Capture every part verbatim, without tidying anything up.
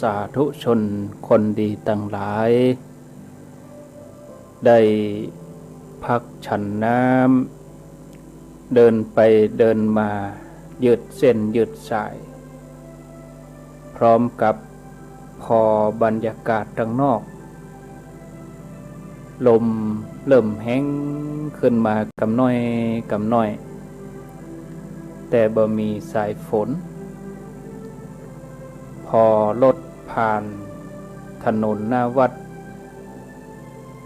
สาธุชนคนดีตังหลาย ได้พักฉันน้ำ เดินไปเดินมา ยืดเส้นยืดสาย พร้อมกับผ่อบรรยากาศตังนอก ลมเริ่มแฮงขึ้นมากำน้อยกำน้อย แต่บ่มีสายฝน ผ่อรถผ่านถนนหน้าวัด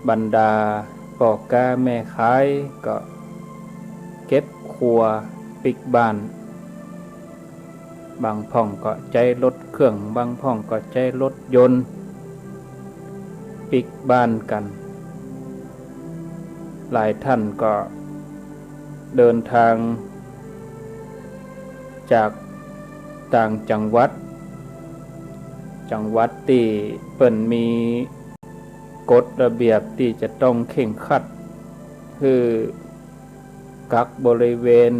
บรรดาป้อก๊าแม่ขายก็เก็บครัวปิ๊กบ้าน บางพ่องก็ใจ๊รถเครื่อง บางพ่องก็ใจ๊รถยนต์ปิ๊กบ้านกั๋น หลายท่านก็เดินทางจากต่างจังหวัด จังหวัดตี้เปิ้นมีกฎระเบียบตี้จะต้องเคร่งครัด คือกักบริเวณ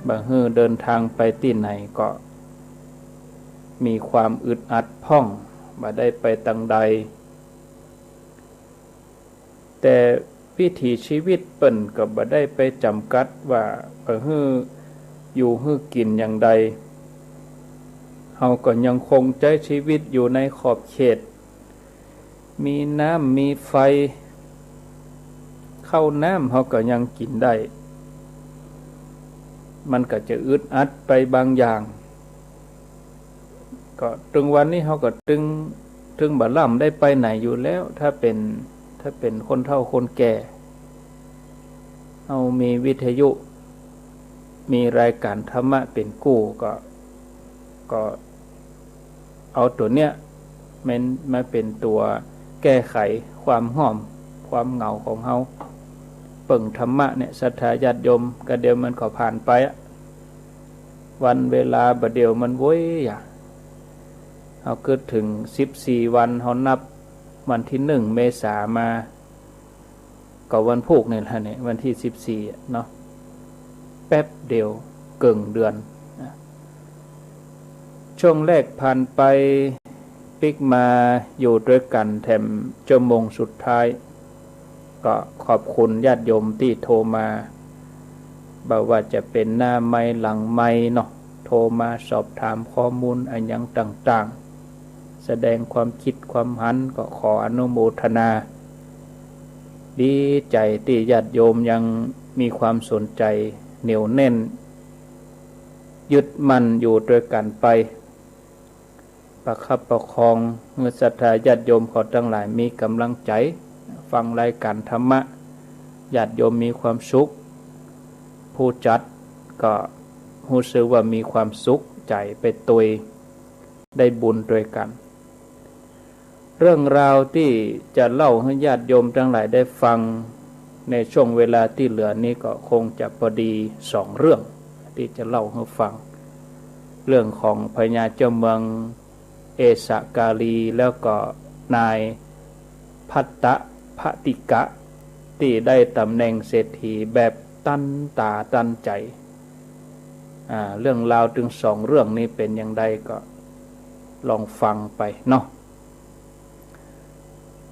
บ่หื้อเดินทางไปตี้ไหนก็มีความอึดอัดพ่อง บ่ได้ไปตังใด แต่วิถีชีวิตเปิ้นก็บ่ได้ไปจ๋ำกัดว่า เออ หื้ออยู่หื้อกิ๋นอย่างใด เฮาก็ยังคงใจ๊ชีวิตอยู่ในขอบเขต มีน้ำมีไฟ ข้าวน้ำเฮาก็ยังกิ๋นได้ มันก็จะอึดอัดไปบางอย่าง ก็ตึงวันนี้เฮาก็ตึง ตึงบ่ล้ำได้ไปไหนอยู่แล้ว ถ้าเป๋น ถ้าเป๋นคนเฒ่าคนแก่ เฮามีวิทยุ มีรายการธรรมะเป๋นกู้ ก็ ก็เอาตั๋วเนี้ย แม่นมาเป๋นตั๋วแก้ไขความง่อม ความเหงาของเฮา เปิ่งธรรมะเนี่ย ศรัทธาญาติโยม กะเดี๋ยวมันก็ผ่านไปอะ วันเวลาบ่าเดี่ยวมันโวยอะ เฮากึ๊ดเถิงสิบสี่วัน เฮานับวันตี้หนึ่งเมษามา ก็วันพูกนี่แหละเนี่ย วันตี้สิบสี่อะเนาะ แป๊บเดียวเกิ่งเดือนนะ ช่วงแรกผ่านไป ปิ๊กมาอยู่ตวยกั๋นแถมชั่วโมงสุดท้าย ก็ขอบคุณญาติโยมตี้โทรมา บ่ว่าจะเป๋นหน้าไมค์หลังไมค์เนาะ โทรมาสอบถามข้อมูลอะหยังต่างๆ แสดงความคิดความหัน ก็ขออนุโมทนา ดีใจ๋ตี้ญาติโยมยังมีความสนใจ๋เหนียวแน่น ยึดมั่นอยู่ตวยกั๋นไป ประคับประคองหื้อศรัทธาญาติโยมเขาตังหลายมีก๋ำลังใจ๋ ฟังรายการธรรมะ ญาติโยมมีความสุข ผู้จัดก็ฮู้สึกว่ามีความสุขใจ๋ไปตวย ได้บุญตวยกั๋น เรื่องราวตี้จะเล่าหื้อญาติโยมตังหลายได้ฟัง ในช่วงเวลาตี้เหลือนี้ก็คงจะพอดีสองเรื่องตี้จะเล่าหื้อฟัง เรื่องของพญาเจ้าเมืองเอสะกาลี แล้วก็นายภัตตะภติกะ ตี้ได้ต๋ำแหน่งเศรษฐีแบบตันต๋าตันใจ๋ อ่า เรื่องราวตึงสองเรื่องนี้เป๋นอย่างใดก็ลองฟังไปเนาะ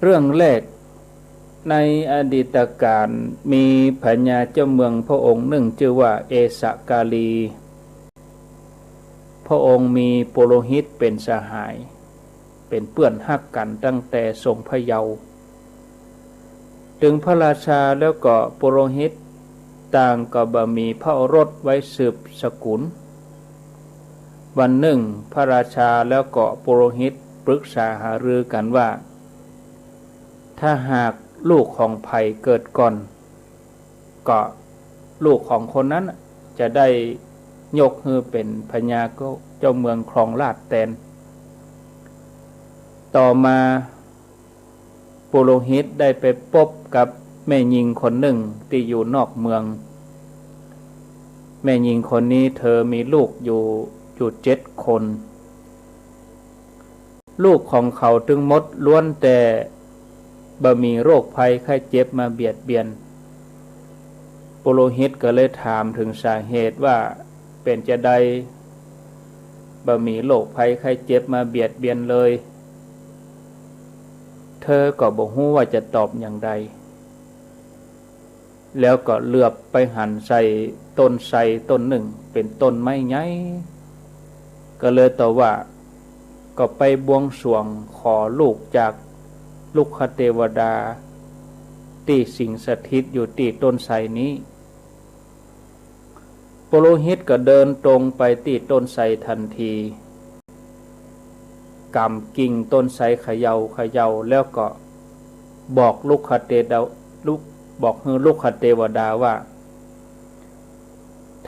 เรื่องแรก ในอดีตก๋าลมีพญาเจ้าเมืองพระองค์นึ่งจื้อว่าเอสะกาลี พระองค์มีปุโรหิตเป๋นสหาย เป๋นเปื้อนฮักกั๋นตั้งแต่ทรงพระเยาว์ ตึงพระราชาแล้วก็ปุโรหิตต่างก็บ่มีพระโอรสไว้สืบสกุล วันนึ่งพระราชาแล้วก็ปุโรหิตปรึกษาหารือกั๋นว่า ถ้าหากลูกของใผเกิดก่อน ก็ลูกของคนนั้นจะได้ยกหื้อเป๋นพญาเจ้าเมืองครองราชย์แตน ต่อมาปุโรหิตได้ไปปบกับแม่ญิงคนนึ่งตี้อยู่นอกเมือง แม่ญิงคนนี้เธอมีลูกอยู่ อยู่เจ็ดคน ลูกของเขาตึงหมดล้วนแต่บ่มีโรคภัยไข้เจ็บมาเบียดเบียน ปุโรหิตก็เลยถามเถิงสาเหตุว่าเป๋นจาใด บ่มีโรคภัยไข้เจ็บมาเบียดเบียนเลย เธอก็บ่ฮู้ว่าจะตอบอย่างใด แล้วก็เหลือบไปหันใส่ต้นไทรต้นนึ่ง เป๋นต้นไม้ใหญ่ ก็เลยตอบว่า ก็ไปบวงสรวงขอลูกจากรุกขเตวดา ตี้สิงสถิตอยู่ตี้ต้นไทรนี้ ปุโรหิตก็เดินตรงไปตี้ต้นไทรทันที กำกิ่งต้นไทรเขย่าเขย่า แล้วก็บอกรุกขเตดา บอกหื้อรุกขเตวดาว่า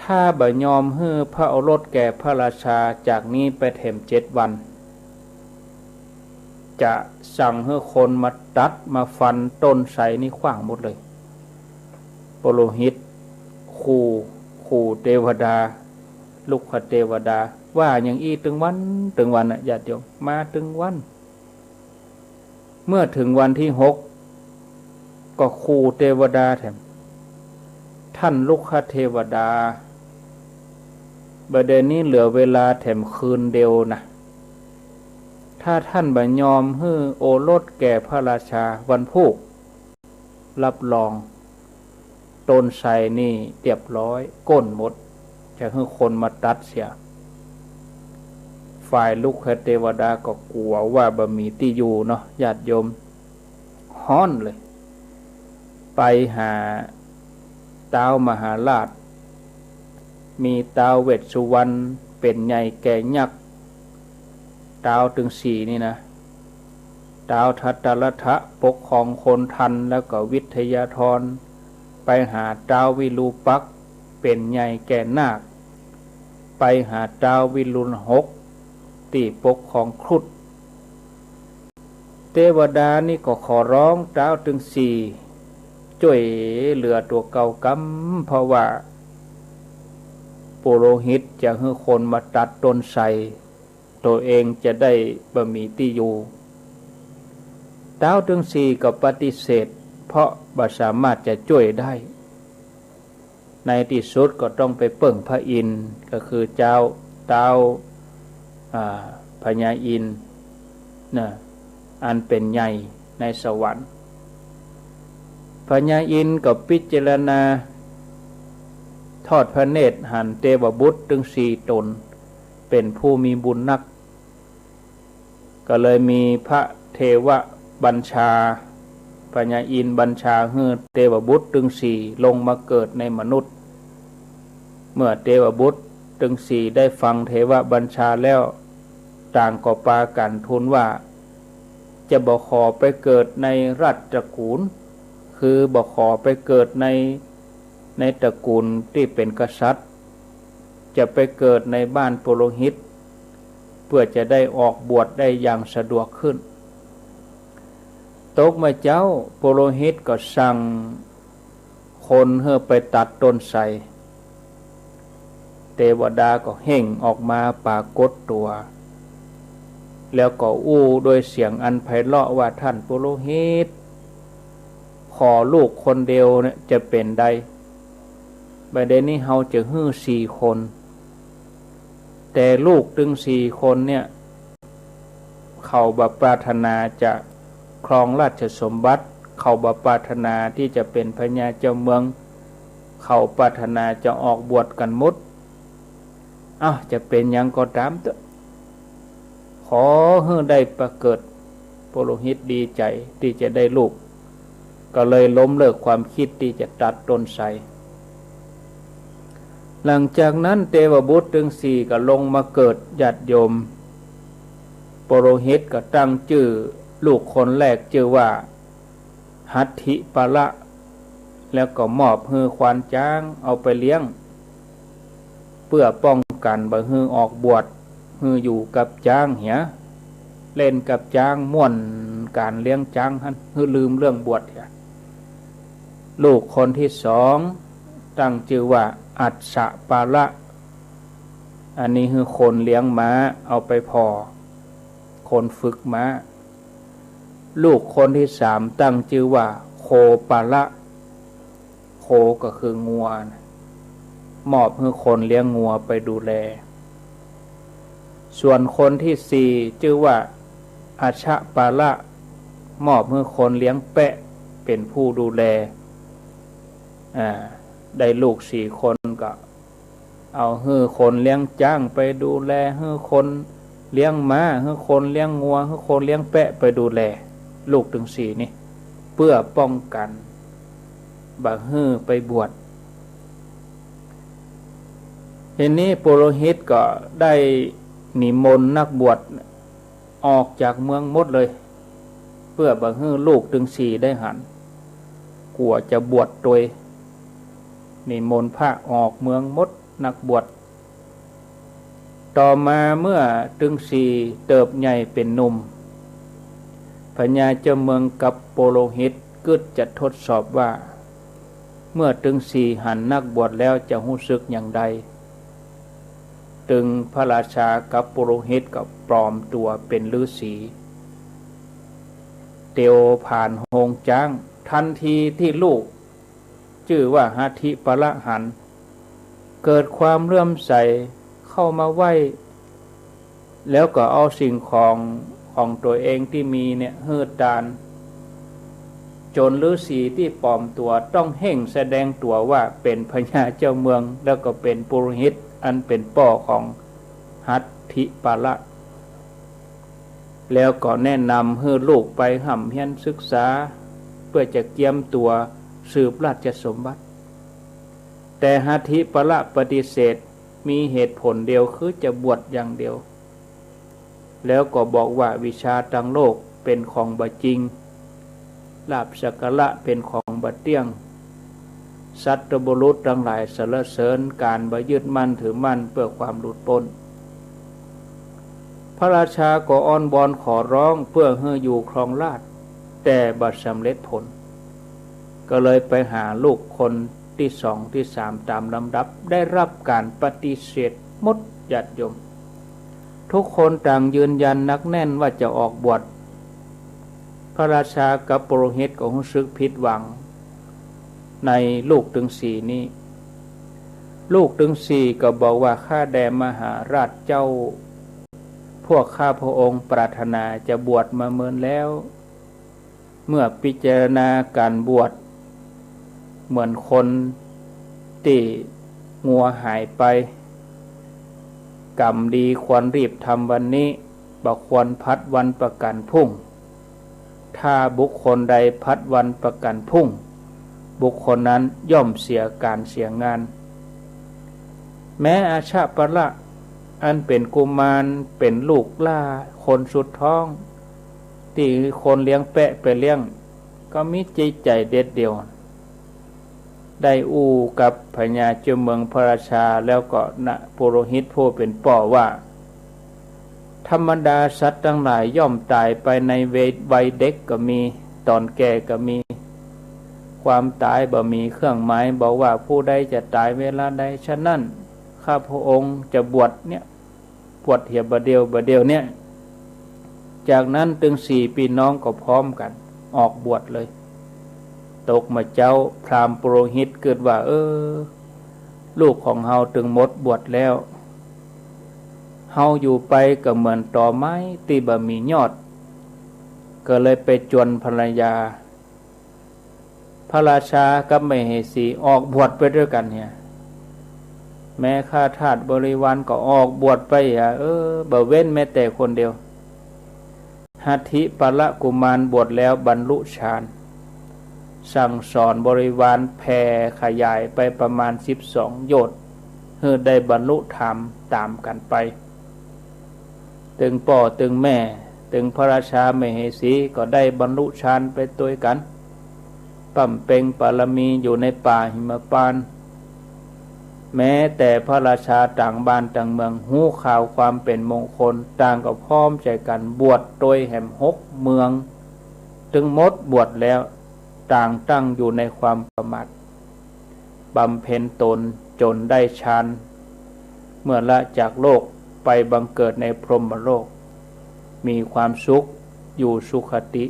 ถ้าบ่ยอมหื้อพระโอรสแก่พระราชาจากนี้ไปแถมเจ็ดวัน จะสั่งหื้อคนมาตัดมาฟันต้นไทรนี้ขว้างหมดเลย ปุโรหิต ขู่ ขู่เตวดา รุกขเตวดา ว่าอย่างอี้ตึงวันตึงวันน่ะ ญาติโยม มาตึงวัน เมื่อถึงวันตี้หก ก็ขู่เตวดาแถม ท่านรุกขเตวดา บ่าเดี่ยวนี้เหลือเวลาแถมคืนเดียวนะ ถ้าท่านบ่ยอมหื้อโอรสแก่พระราชาวันพูก รับรอง ต้นไทรนี่เรียบร้อย โค่นหมด จะหื้อคนมาตัดเสีย ฝ่ายรุกขเตวดาก็กั๋วว่าบ่มีตี้อยู่เนาะ ญาติโยม ฮ้อนเลย ไปหาต๊าวมหาราช มีต๊าวเวสสุวรรณ เป๋นใหญ่แก่ยักษ์ ต๊าวตึงสี่นี่นะ ต๊าวทัตตรัฐะปกครองคนทัน แล้วก็วิทยาธร ไปหาต๊าววิรูปักษ์ เป๋นใหญ่แก่นาค ไปหาต๊าววิรุฬหก ตี้ปกครองครุฑ เตวดานี่ก็ขอร้องต๊าวตึงสี่ จ้วยเหลือตั๋วเก่ากำ เพราะว่าปุโรหิตจะหื้อคนมาตัดต้นไทร ตั๋วเองจะได้บ่มีตี้อยู่ ต๊าวตึงสี่ก็ปฏิเสธ เพราะบ่สามารถจะจ้วยได้ ในตี้สุดก็ต้องไปเปิ้งพระอินทร์ ก็คือเจ้าต๊าว อ่า พญาอินทร์นะ อันเป๋นใหญ่ในสวรรค์ พญาอินทร์ก็พิจารณา ทอดพระเนตรหันเตวบุตรตึงสี่ต๋น เป๋นผู้มีบุญนัก ก็เลยมีพระเทวบัญชา พญาอินทร์บัญชาหื้อเตวบุตรตึงสี่ลงมาเกิดในมนุษย์ เมื่อเตวบุตรตึงสี่ได้ฟังเทวบัญชาแล้ว ต่างก็ปากั๋นทูลว่า จะบ่ขอไปเกิดในราชตระกูล คือบ่ขอไปเกิดใน ในตระกูลตี้เป๋นกษัตริย์ จะไปเกิดในบ้านปุโรหิต เพื่อจะได้ออกบวชได้อย่างสะดวกขึ้น ตกเมื่อเจ๊า ปุโรหิตก็สั่งคนหื้อไปตัดต้นไทร เตวดาก็เฮ่งออกมาปรากฏตั๋ว แล้วก็อู้ด้วยเสียงอันไพเราะว่า ท่านปุโรหิต ขอลูกคนเดียวเนี่ยจะเป๋นใด บ่าเดี่ยวนี้เฮาจะหื้อสี่คน แต่ลูกตึงสี่คนเนี่ย เขาบ่ปรารถนาจะครองราชสมบัติ เขาบ่ปรารถนาตี้จะเป๋นพญาเจ้าเมือง เขาปรารถนาจะออกบวชกั๋นหมด เอ้า จะเป๋นหยังก็ต๋ามเต๊อะ ขอหื้อได้ไปเกิด ปุโรหิตดีใจ๋ตี้จะได้ลูก ก็เลยล้มเลิกความคิดตี้จะตัดต้นไทร หลังจากนั้นเตวบุตรตึงสี่ก็ลงมาเกิด ญาติโยม ปุโรหิตก็ตั้งจื้อลูกคนแรกจื้อว่า หัตถิปาละ แล้วก็มอบหื้อควานจ๊างเอาไปเลี้ยง เพื่อป้องกั๋นบ่หื้อออกบวช หื้ออยู่กับจ๊างเหีย เล่นกับจ๊าง ม่วนก๋านเลี้ยงจ๊างหั้น หื้อลืมเรื่องบวชเหีย ลูกคนตี้สอง ตั้งจื้อว่า อัสสปาละ อันนี้หื้อคนเลี้ยงม้า เอาไปผ่อ คนฝึกม้า ลูกคนตี้สามตั้งจื้อว่า โคปาละ โคก็คืองัวนะ มอบหื้อคนเลี้ยงงัวไปดูแล ส่วนคนตี้สี่จื้อว่าอัชชปาละ มอบหื้อคนเลี้ยงแป๊ะเป๋นผู้ดูแล อ่า ได้ลูกสี่คนก็เอาหื้อคนเลี้ยงจ๊างไปดูแล หื้อคนเลี้ยงม้า หื้อคนเลี้ยงงัว หื้อคนเลี้ยงแป๊ะไปดูแล ลูกตึงสี่นี่ เปื้อป้องกั๋นบ่หื้อไปบวช ทีนี้ปุโรหิตก็ได้นิมนต์นักบวชออกจากเมืองหมดเลย เปื้อบ่หื้อลูกตึงสี่ได้หัน กั๋วจะบวชตวย นิมนต์พระออกเมืองหมดนักบวช ต่อมาเมื่อตึงสี่เติบใหญ่เป๋นหนุ่ม พญาเจ้าเมืองกับปุโรหิตกึ๊ดจะทดสอบว่า เมื่อตึงสี่หันนักบวชแล้วจะฮู้สึกอย่างใด ตึงพระราชากับปุโรหิตก็ปลอมตั๋วเป๋นฤๅษี เตียวผ่านโฮงจ๊าง ตันทีตี้ลูก จื้อว่าหัตถิปาละหัน เกิดความเลื่อมใสเข้ามาไหว้ แล้วก็เอาสิ่งของของตั๋วเองตี้มีเนี่ยหื้อตาน จ๋นฤๅษีตี้ปลอมตั๋วต้องเฮ่งแสดงตั๋วว่าเป๋นพญาเจ้าเมือง แล้วก็เป๋นปุโรหิตอันเป๋นป้อของหัตถิปาละ แล้วก็แนะนำหื้อลูกไปฮ่ำเฮียนศึกษา เปื้อจะเกียมตั๋วสืบราชสมบัติ แต่หัตถิปาละปฏิเสธ มีเหตุผลเดียวคือจะบวชอย่างเดียว แล้วก็บอกว่าวิชาตางโลกเป๋นของบ่จริง ลาภสักการะเป๋นของบ่เตี้ยง สัตบุรุษตังหลายสรรเสริญก๋านบ่ยึดมั่นถือมั่นเปื้อความหลุดป๊น พระราชาก็อ้อนวอนขอร้องเปื้อหื้ออยู่ครองราชย์ แต่บ่สำเร็จผล ก็เลยไปหาลูกคนตี้สองตี้สามต๋ามลำดับ ได้ฮับก๋านปฏิเสธหมดญาติโยม ทุกคนต่างยืนยันหนักแน่นว่าจะออกบวช พระราชากับปุโรหิตก็ฮู้สึกผิดหวังในลูกตึงสี่นี้ ลูกตึงสี่ก็บอกว่า ข้าแด่มหาราชเจ้า พวกข้าพระองค์ปรารถนาจะบวชมาเมินแล้ว เมื่อพิจารณาก๋านบวชเหมือนคนตี้งัวหายไป กรรมดีควรรีบทำวันนี้ บ่ควรผัดวันประกั๋นพรุ่ง ถ้าบุคคลใดผัดวันประกั๋นพรุ่ง บุคคลนั้นย่อมเสียก๋านเสียงาน แม้อัชชปาละอันเป๋นกุมารเป๋นลูกหล้าคนสุดท้อง ตี้คนเลี้ยงแป๊ะไปเลี้ยง ก็มีจิตใจ๋เด็ดเดี่ยว ได้อู้กับพญาเจ้าเมืองพระราชา แล้วก็ปุโรหิตผู้เป๋นป้อว่า ธรรมดาสัตว์ตังหลายย่อมต๋ายไปในวัยเด็กก็มี ต๋อนแก่ก็มี ความต๋ายบ่มีเครื่องหมายบอกว่าผู้ใดจะต๋ายเวลาใด ฉะนั้นข้าพระองค์จะบวชเนี่ย บวชเหียบ่าเดี่ยวบ่าเดี่ยวเนี่ย จากนั้นตึงสี่ปี้น้องก็พร้อมกั๋นออกบวชเลย ตกมาเจ๊าพราหมณ์ปุโรหิตกึ๊ดว่า เออ ลูกของเฮาตึงหมดบวชแล้ว เฮาอยู่ไปก็เหมือนตอไม้ตี้บ่มียอด ก็เลยไปจวนภรรยา พระราชากับมเหสีออกบวชไปตวยกั๋นเหีย แม้ข้าทาสบริวารก็ออกบวชไปเหีย เออ บ่เว้นแม้แต่คนเดียว หัตถิปาละกุมารบวชแล้วบรรลุฌาน สั่งสอนบริวารแผ่ขยายไปประมาณสิบสองโยชน์ หื้อได้บรรลุธรรมต๋ามกั๋นไป ตึงป้อตึงแม่ ตึงพระราชามเหสีก็ได้บรรลุฌานไปตวยกั๋น บำเพ็ญบารมีอยู่ในป่าหิมพานต์ แม้แต่พระราชาต่างบ้านต่างเมืองฮู้ข่าวความเป๋นมงคล ต่างก็พร้อมใจ๋กั๋นบวชตวยแหมหกเมือง ตึงหมดบวชแล้ว ต่างตั้งอยู่ในความประมาท บำเพ็ญตนจ๋นได้ฌาน เมื่อละจากโลกไปบังเกิดในพรหมโลก มีความสุขอยู่สุคติ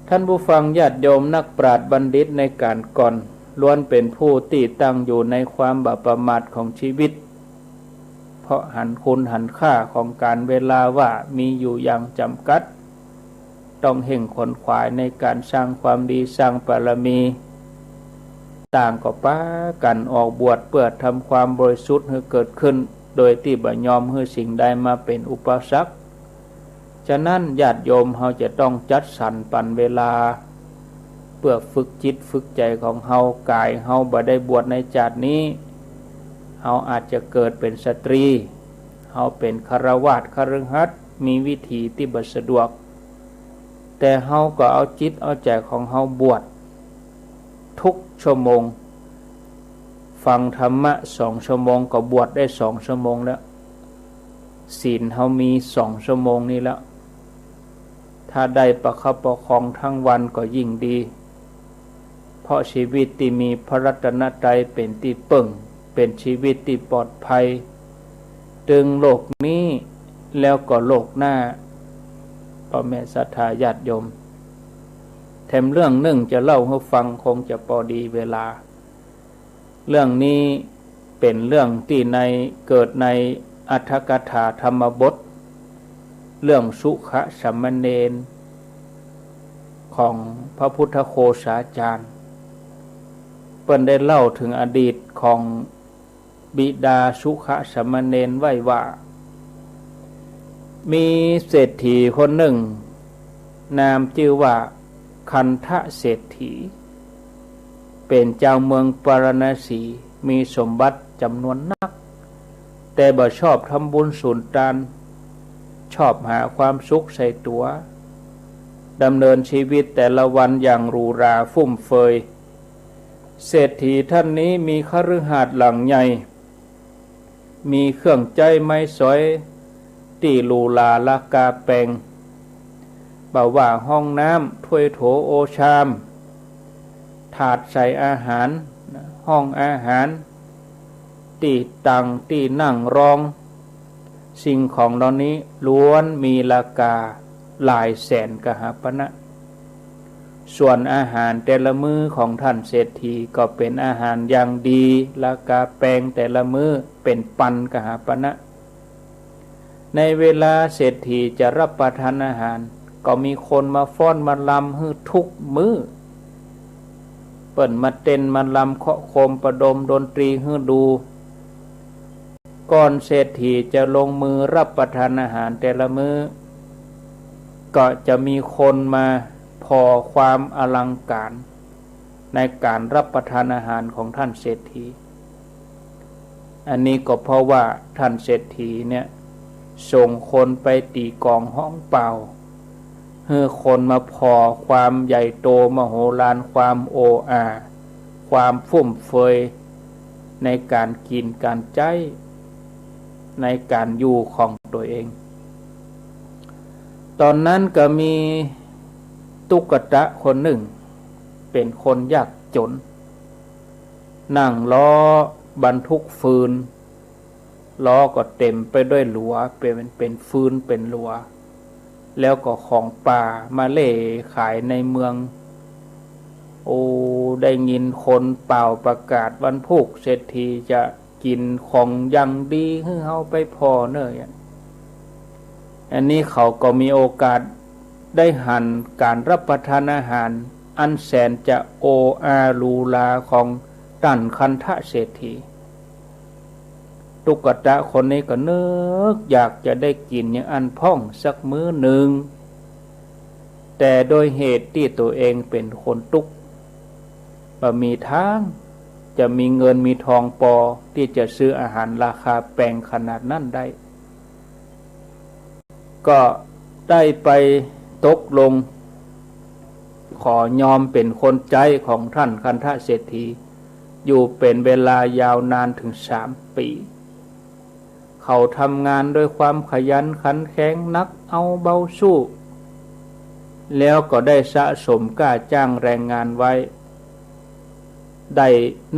ท่านผู้ฟังญาติโยมนักปราชญ์บัณฑิตในก๋าลก่อน ล้วนเป๋นผู้ตี้ตั้งอยู่ในความบ่ประมาทของชีวิต พ เพราะหันคุณหันค่าของก๋านเวลาว่ามีอยู่อย่างจ๋ำกัด ต้องเฮ่งขวนขวายในก๋านสร้างความดีสร้างบารมี ต่างก็ปากั๋นออกบวชเปื้อทำความบริสุทธิ์หื้อเกิดขึ้น โดยตี้บ่ยอมหื้อสิ่งใดมาเป๋นอุปสรรค ฉะนั้นญาติโยมเฮาจะต้องจัดสรรปันเวลา เปื้อฝึกจิตฝึกใจ๋ของเฮา ก๋ายเฮาบ่ได้บวชในจาตินี้ เฮาอาจจะเกิดเป๋นสตรี เฮาเป๋นฆราวาสคฤหัสถ์ มีวิถีตี้บ่สะดวก แต่เฮาก็เอาจิตเอาใจ๋ของเฮาบวชทุกชั่วโมง ฟังธรรมะสองชั่วโมงก็บวชได้สองชั่วโมงแล้ว ศีลเฮามีสองชั่วโมงนี้แล้ว ถ้าได้ประคับประคองทั้งวันก็ยิ่งดี เพราะชีวิตตี้มีพระรัตนตรัยเป๋นตี้เปิ้ง เป๋นชีวิตตี้ปลอดภัย ตึงโลกนี้แล้วก็โลกหน้า ป้อแม่ศรัทธาญาติโยม แถมเรื่องนึ่งจะเล่าหื้อฟังคงจะปอดีเวลา เรื่องนี้เป๋นเรื่องตี้ใน เกิดในอรรถกถาธรรมบท เรื่องสุขสามเณร ของพระพุทธโคสาจารย์ เปิ้นได้เล่าเถิงอดีตของบิดาสุขสามเณรไว้ว่า มีเศรษฐีคนนึ่ง นามจื้อว่าคันธเศรษฐี เป๋นจาวเมืองปาราณสี มีสมบัติจ๋ำนวนนัก แต่บ่ชอบทำบุญสูญตาน ชอบหาความสุขใส่ตั๋ว ดำเนินชีวิตแต่ละวันอย่างหรูหราฟุ่มเฟือย เศรษฐีต้านนี้มีคฤหาสน์หลังใหญ่ มีเครื่องใจ๊ไม้สอยตี้หรูหราราคาแปง บ่ว่าห้องน้ำ ถ้วยโถโอชาม ถาดใส่อาหาร ห้องอาหาร ตี้ตัง ตี้นั่งรอง สิ่งของเหล่านี้ล้วนมีราคาหลายแสนกหาปณะ ส่วนอาหารแต่ละมื้อของต้านเศรษฐีก็เป๋นอาหารอย่างดี ราคาแปงแต่ละมื้อเป๋นปันกหาปณะ ในเวลาเศรษฐีจะรับประทานอาหาร ก็มีคนมาฟ้อนมาลำหื้อทุกมื้อ เปิ้นมาเต้นมาลำเคาะโคมประดมดนตรีหื้อดู ก่อนเศรษฐีจะลงมือรับประทานอาหารแต่ละมื้อ ก็จะมีคนมาผ่อความอลังก๋านในก๋านรับประทานอาหารของต้านเศรษฐี อันนี้ก็เพราะว่าต้านเศรษฐีเนี่ยส่งคนไปตี๋ก๋องฮ้องเป่า หื้อคนมาผ่อความใหญ่โตมโหฬาร ความโออา ความฟุ่มเฟือยในก๋านกิ๋นก๋านใจ๊ ในก๋านอยู่ของตั๋วเอง ต๋อนนั้นก็มีตุ๊กตะคนนึ่ง เป๋นคนยากจ๋น นั่งล้อบรรทุกฟืน ล้อก็เต๋มไปด้วยหลัว เป๋น เป๋นฟืนเป๋นหลัว แล้วก็ของป่ามาเล่ขายในเมือง โอ้ ได้ยินคนเป่าประกาศวันพูก เศรษฐีจะกิ๋นของอย่างดีหื้อเฮาไปผ่อเน่อ อันนี้เขาก็มีโอกาสได้หันก๋านรับประทานอาหารอันแสนจะโออาหรูหราของต้านคันธเศรษฐี ตุ๊กตะคนนี้ก็นึกอยากจะได้กิ๋นอย่างอั้นพ่องสักมื้อนึ่ง แต่โดยเหตุตี้ตั๋วเองเป๋นคนตุ๊ก บ่มีตางจะมีเงินมีตองปอตี้จะซื้ออาหารราคาแปงขนาดนั้นได้ ก็ได้ไปตกลงขอยอมเป๋นคนใจ๊ของต้านคันธเศรษฐี อยู่เป๋นเวลายาวนานเถิงสามปี๋ เขาทำงานด้วยความขยันขันแข็ง หนักเอาเบาสู้ แล้วก็ได้สะสมก้าจ้างแรงงานไว้ ได้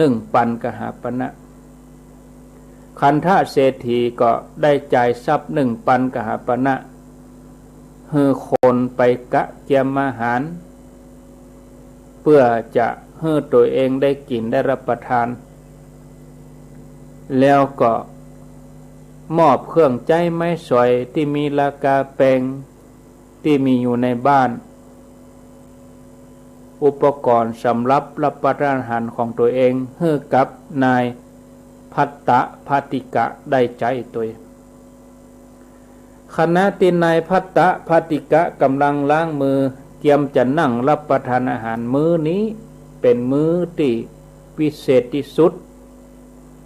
นึ่งปันกหาปณะ คันธเศรษฐีก็ได้จ่ายทรัพย์นึ่งปันกหาปณะ หื้อคนไปกะเกียมอาหาร เปื้อจะหื้อตั๋วเองได้กิ๋นได้รับประทาน แล้วก็ มอบเครื่องใจ๊ไม้สอยตี้มีราคาแปง ตี้มีอยู่ในบ้าน อุปกรณ์สำหรับรับประทานอาหารของตั๋วเอง หื้อกับนายภัตตภัตติกะได้ใจ๊ตวย ขณะตี้นายภัตตภัตติกะก่ำลังล้างมือ เกียมจะนั่งรับประทานอาหารมื้อนี้ เป๋นมื้อตี้วิเศษตี้สุด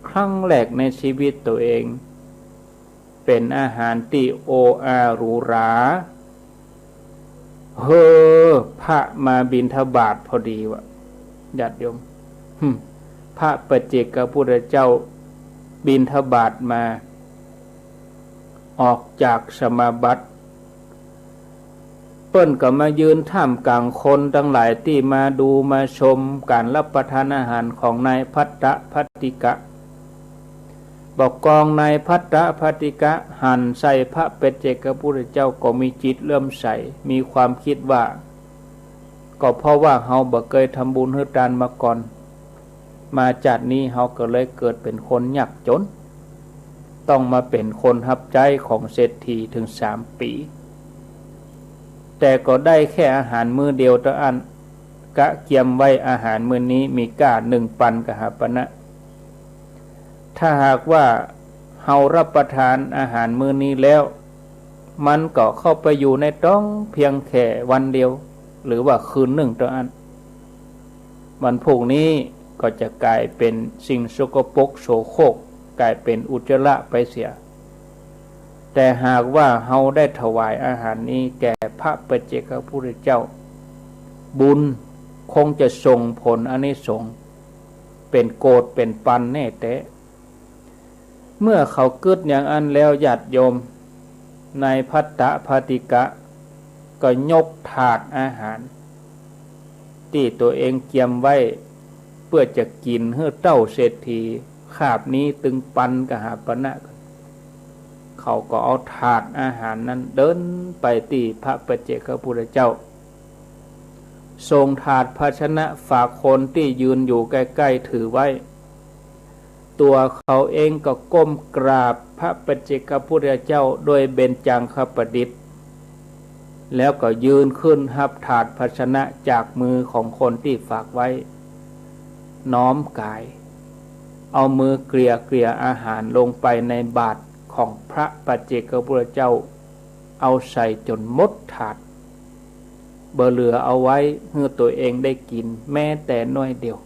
ครั้งแรกในชีวิตตั๋วเอง เป๋นอาหารตี้โออาหรูหรา เฮ้อ พระมาบิณฑบาตพอดีวะ ญาติโยม หึ่ม พระปัจเจกพุทธเจ้าบิณฑบาตมา ออกจากสมาบัติ เปิ้นก็มายืนท่ามก๋างคนตังหลายตี้มาดูมาชมก๋านรับประทานอาหารของนายภัตตภัตติกะ บ่ากองนายภัตตภัตติกะหันใส่พระปัจเจกพุทธเจ้าก็มีจิตเลื่อมใส มีความกึ๊ดว่า ก็เพราะว่าเฮาบ่เกยทำบุญหื้อตานมาก่อน มาจาตินี้เฮาก็เลยเกิดเป๋นคนยากจ๋น ต้องมาเป๋นคนฮับใจ๊ของเศรษฐีเถิงสามปี๋ แต่ก็ได้แค่อาหารมื้อเดียวเต้าอั้น กะเกียมไว้อาหารมื้อนี้มีก้าหนึ่งปันกหาปณะ ถ้าหากว่าเฮารับประทานอาหารมื้อนี้แล้ว มันก็เข้าไปอยู่ในต๊องเพียงแค่วันเดียว หรือว่าคืนนึ่งเต้าอั้น วันพรุ่งนี้ก็จะก๋ายเป๋นสิ่งสกปรกโสโครก ก๋ายเป๋นอุจจาระไปเสีย แต่หากว่าเฮาได้ถวายอาหารนี้แก่พระปัจเจกพุทธเจ้า บุญคงจะส่งผลอานิสงส์ เป๋นโกฏเป๋นปันแน่แต๊ เมื่อเขากึ๊ดอย่างอั้นแล้วญาติโยม นายภัตตภัตติกะก็ยกถาดอาหารตี้ตั๋วเองเกียมไว้ เปื้อจะกิ๋นหื้อเต้าเศรษฐี คาบนี้ตึงปันกหาปณะ เขาก็เอาถาดอาหารนั้นเดินไปตี้พระปัจเจกพุทธเจ้า ส่งถาดภาชนะฝากคนตี้ยืนอยู่ใก้ๆ ถือไว้ ตั๋วเขาเองก็ก้มกราบพระปัจเจกพุทธเจ้าด้วยเบญจังคประดิษฐ์ แล้วก็ยืนขึ้นฮับถาดภาชนะจากมือของคนตี้ฝากไว้ น้อมก๋าย เอามือเกลี่ยๆ อาหารลงไปในบาตรของพระปัจเจกพุทธเจ้า เอาใส่จ๋นหมดถาด บ่เหลือเอาไว้หื้อตั๋วเองได้กิ๋นแม้แต่หน้อยเดียว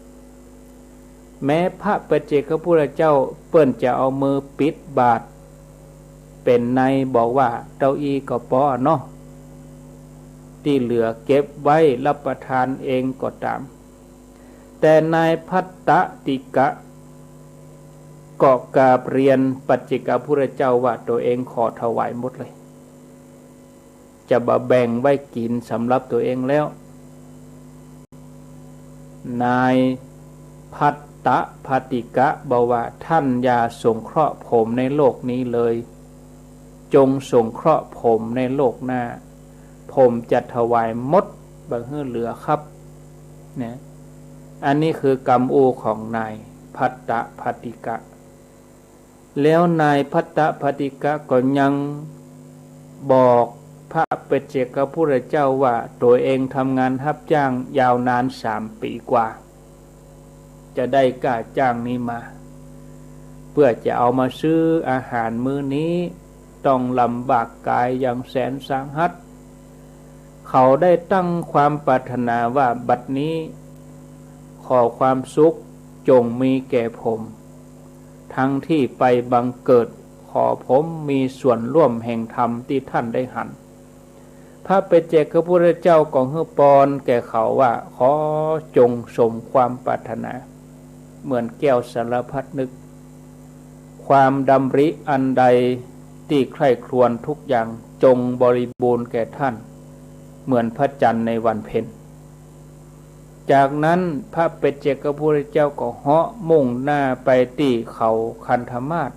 แม้พระปัจเจกพุทธเจ้าเปิ้นจะเอามือปิดบาตร เป๋นในบอกว่าเต้าอี้ก็ปอเนาะ ตี้เหลือเก็บไว้รับประทานเองก็ต๋าม แต่นายภัตตภัตติกะก็กราบเรียนปัจเจกพุทธเจ้าว่าตั๋วเองขอถวายหมดเลย จะบ่แบ่งไว้กิ๋นสำหรับตั๋วเองแล้ว นายภัตตภัตติกะบอกว่า ท่านอย่าสงเคราะห์ผมในโลกนี้เลย จงสงเคราะห์ผมในโลกหน้า ผมจะถวายหมด บ่หื้อเหลือครับ นะ อันนี้คือกำอู้ของนายภัตตภัตติกะ แล้วนายภัตตภัตติกะก็ยังบอกพระปัจเจกพุทธเจ้าว่าตั๋วเองทำงานฮับจ้างยาวนานสามปี๋กว่า จะได้ก้าจ้างนี้มา เปื้อจะเอามาซื้ออาหารมื้อนี้ ต้องลำบากกายอย่างแสนสาหัส เขาได้ตั้งความปรารถนาว่าบัดนี้ ขอความสุขจงมีแก่ผม ทั้งที่ไปบังเกิด ขอผมมีส่วนร่วมแห่งธรรมที่ท่านได้หัน พระปัจเจกพุทธเจ้าก็หื้อปอนแก่เขาว่า ขอจงสมความปรารถนา เหมือนแก้วสารพัดนึก ความดำริอันใดที่ใคร่ครวญทุกอย่างจงบริบูรณ์แก่ท่าน เหมือนพระจันทร์ในวันเพ็ญ จากนั้นพระปัจเจกพุทธเจ้าก็เหาะมุ่งหน้าไปตี้เขาคันธมาศ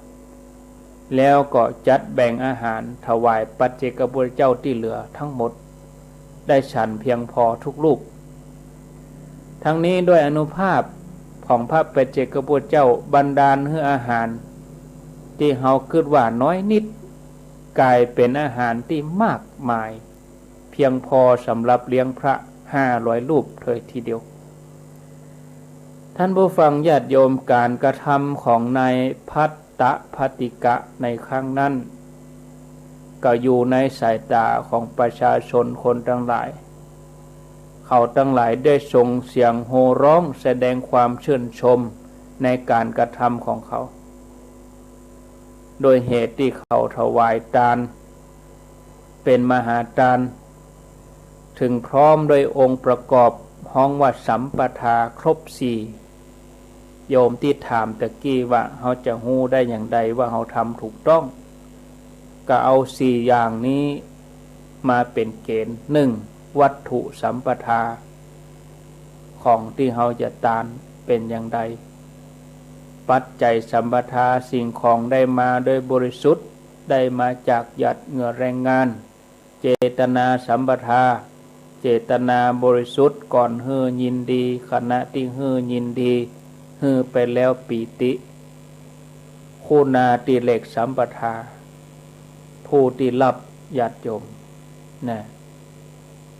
แล้วก็จัดแบ่งอาหารถวายปัจเจกพุทธเจ้าตี้เหลือทั้งหมด ได้ฉันเพียงพอทุกรูป ทั้งนี้ด้วยอานุภาพของพระปัจเจกพุทธเจ้าบันดาลหื้ออาหาร ตี้เฮากึ๊ดว่าน้อยนิด ก๋ายเป๋นอาหารตี้มากมาย เพียงพอสำหรับเลี้ยงพระห้าร้อยรูปเลยทีเดียว ท่านผู้ฟังญาติโยม ก๋านกระทำของนายภัตตภัตติกะในครั้งนั้น ก็อยู่ในสายต๋าของประชาชนคนตังหลาย เขาตังหลายได้ส่งเสียงโห่ฮ้องแสดงความชื่นชมในก๋านกระทำของเขา โดยเหตุตี้เขาถวายตาน เป๋นมหาตาน เถิงพร้อมด้วยองค์ประกอบฮ้องว่าสัมปทาครบสี่ โยมตี้ถามตะกี้ว่าเฮาจะฮู้ได้อย่างใดว่าเฮาทำถูกต้อง ก็เอาสี่อย่างนี้มาเป๋นเก๋ณฑ์ หนึ่ง วัตถุสัมปทา ของตี้เฮาจะตานเป๋นอย่างใด ปัจจัยสัมปทา สิ่งของได้มาโดยบริสุทธิ์ ได้มาจากหยาดเหงื่อแรงงาน เจตนาสัมปทา เจตนาบริสุทธิ์ก่อนหื้อยินดี ขณะตี้หื้อยินดี หื้อไปแล้วปีติ คุณาทิเรกสัมปทา ผู้ตี้ฮับญาติโยมนะ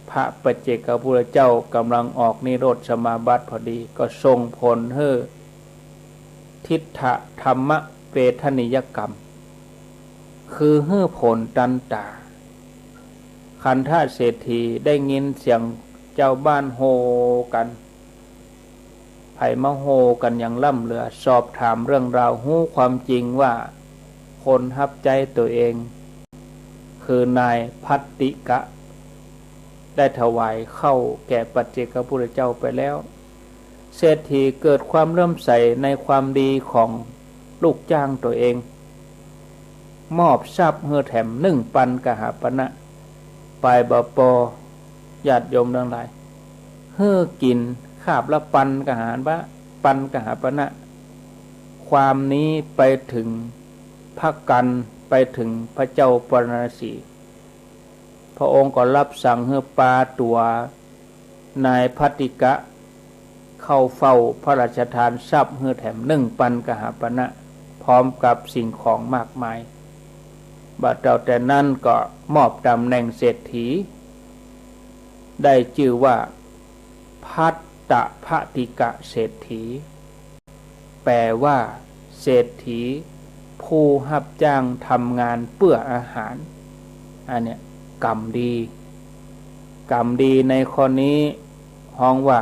พระปัจเจกพุทธเจ้าก่ำลังออกนิโรธสมาบัติพอดี ก็ส่งผลหื้อ ทิฏฐธรรมเวทนียกรรม คือหื้อผลตันต๋า ขันธเศรษฐีได้ยินเสียงจาวบ้านโห่กั๋น ใผมาโห่กั๋นอย่างล้ำเหลือ สอบถามเรื่องราว ฮู้ความจริงว่าคนฮับใจ๊ตั๋วเอง คือนายภัตติกะ ได้ถวายข้าวแก่ปัจเจกพุทธเจ้าไปแล้ว เศรษฐีเกิดความเลื่อมใสในความดีของลูกจ้างตั๋วเอง มอบทรัพย์หื้อแถมหนึ่งปันกหาปณะ ปายบ่ปอ ญาติโยมตังหลาย หื้อกิ๋นคาบละปันกหาปณะ ปันกหาปณะ ความนี้ไปเถิงพระกัณฑ์ ไปเถิงพระเจ้าปาราณสี พระองค์ก็รับสั่งหื้อปาตั๋วนายภัตติกะ เข้าเฝ้าพระราชทานทรัพย์หื้อแถมหนึ่งปันกหาปณะ พร้อมกับสิ่งของมากมาย บ่าเต้าแต่นั้นก็มอบต๋ำแหน่งเศรษฐี ได้จื้อว่าภัตตภัตติกะเศรษฐี แปลว่า เศรษฐีผู้ฮับจ้างทำงานเปื้ออาหาร อันเนี้ย กรรมดี กรรมดีในข้อนี้ฮ้องว่า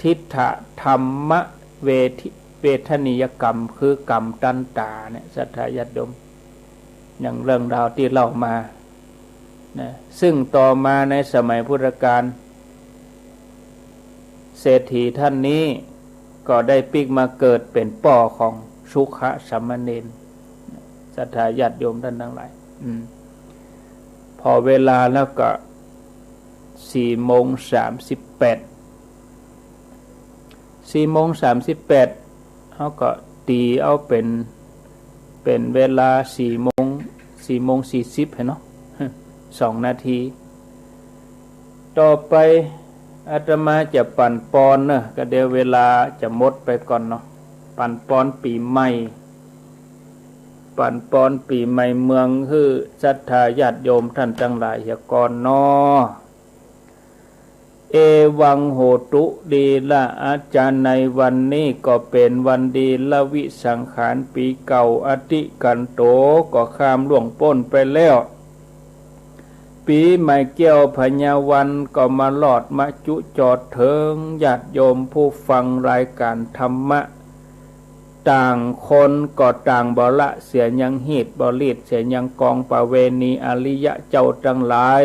ทิฏฐธรรมเวทิ- เวทนียกรรม คือกรรมตันต๋าเนี่ย ศรัทธาญาติโยม อย่างเรื่องราวตี้เล่ามา นะ ซึ่งต่อมาในสมัยพุทธกาล เศรษฐีท่านนี้ก็ได้ปิ๊กมาเกิดเป๋นป้อของสุขสามเณร ศรัทธาญาติโยมต้านตังหลาย อืม ผ่อเวลาแล้วก็สี่โมงสามสิบแปด สี่โมงสามสิบแปด เฮาก็ตี๋เอาเป๋น เป๋นเวลาสี่โมง สี่โมงสี่สิบหั้นเนาะ สองนาที ต่อไปอาตมาจะปั๋นปอนเนาะ ก็เดี๋ยวเวลาจะหมดไปก่อนเนาะ ปั๋นปอนปี๋ใหม่ ปั๋นปอนปี๋ใหม่เมืองหื้อศรัทธาญาติโยมต้านตังหลายเหียก่อนเนาะ เอวังโหตุ ดีละอาจารย์ ในวันนี้ก็เป๋นวันดีละวิสังขารปี๋เก่า อธิกันโต ก็ข้ามล่วงป๊นไปแล้ว ปี๋ใหม่แก้วพญาวันก็มารอดมาจุจอดเถิงญาติโยมผู้ฟังรายก๋านธรรมะ ต่างคนก็ต่างบ่ละเสียยังฮีต บ่ลีดเสียยังกองประเวณี อริยะเจ้าตังหลาย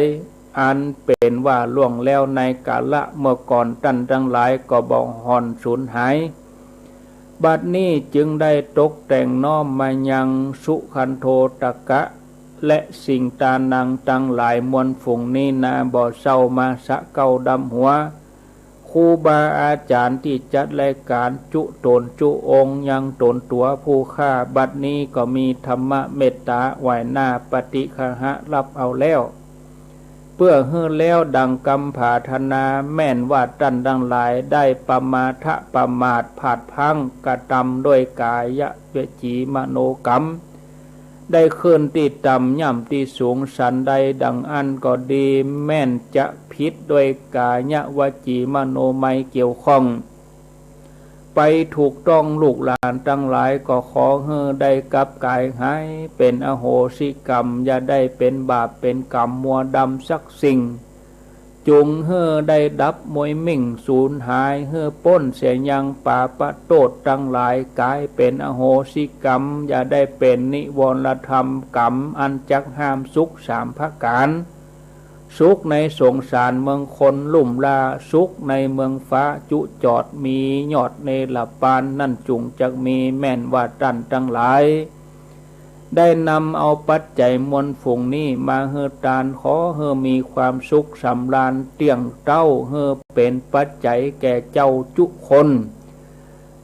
อันเป๋นว่าล่วงแล้วในกาละเมื่อก่อน ต้านตังหลายก็บ่ห่อนสูญหาย บัดนี้จึงได้ตกแต่งน้อมมายังสุขันโธตกะ และสิ่งตานังตังหลายมวลฝูงนี้นาบ่เศร้ามาสะเก้าดำหัว ครูบาอาจ๋ารย์ตี้จัดรายก๋านจุต๋นจุองค์ยังต๋นตั๋วผู้ข้า บัดนี้ก็มีธรรมะเมตต๋าไหว้หน้าปฏิฆะหะฮับเอาแล้ว เป ปื้อหื้อแล้วดังกำผาถนา แม่นว่าต้านตังหลายได้ปะมาทะประมาทพลาดพลั้งกระตำด้วยก๋ายวจีมโนกรรม ได้ขึ้นตี้ต่ำย่ำตี้สูงสันใดดังอั้นก็ดี แม่นจะผิดด้วยก๋ายวจีมโนมัยเกี่ยวข้อง ไปถูกต้อง ลูกหลานตังหลายก็ขอหื้อได้กลับก๋ายหาย เป๋นอโหสิกรรม อย่าได้เป๋นบาปเป๋นกรรมมัวดำสักสิ่ง จุงหื้อได้ดับมวยมิ่งสูญหาย หื้อป๊นเสียยังปาปะโต้ษตังหลาย ก๋ายเป๋นอโหสิกรรม อย่าได้เป๋นนิวรธรรมกรรม อันจักห้ามสุขสามประก๋าน สุขในสงสารเมืองคนลุ่มล้า สุขในเมืองฟ้าจุจอด มียอดเนรปาน นั้นจุงจักมี แม่นว่าต้านตังหลาย ได้นำเอาปัจจัยมวลฝูงนี้มาหื้อตาน ขอหื้อมีความสุขสำราญเตี้ยงเต๊า หื้อเป๋นปัจจัยแก่เจ้าจุคน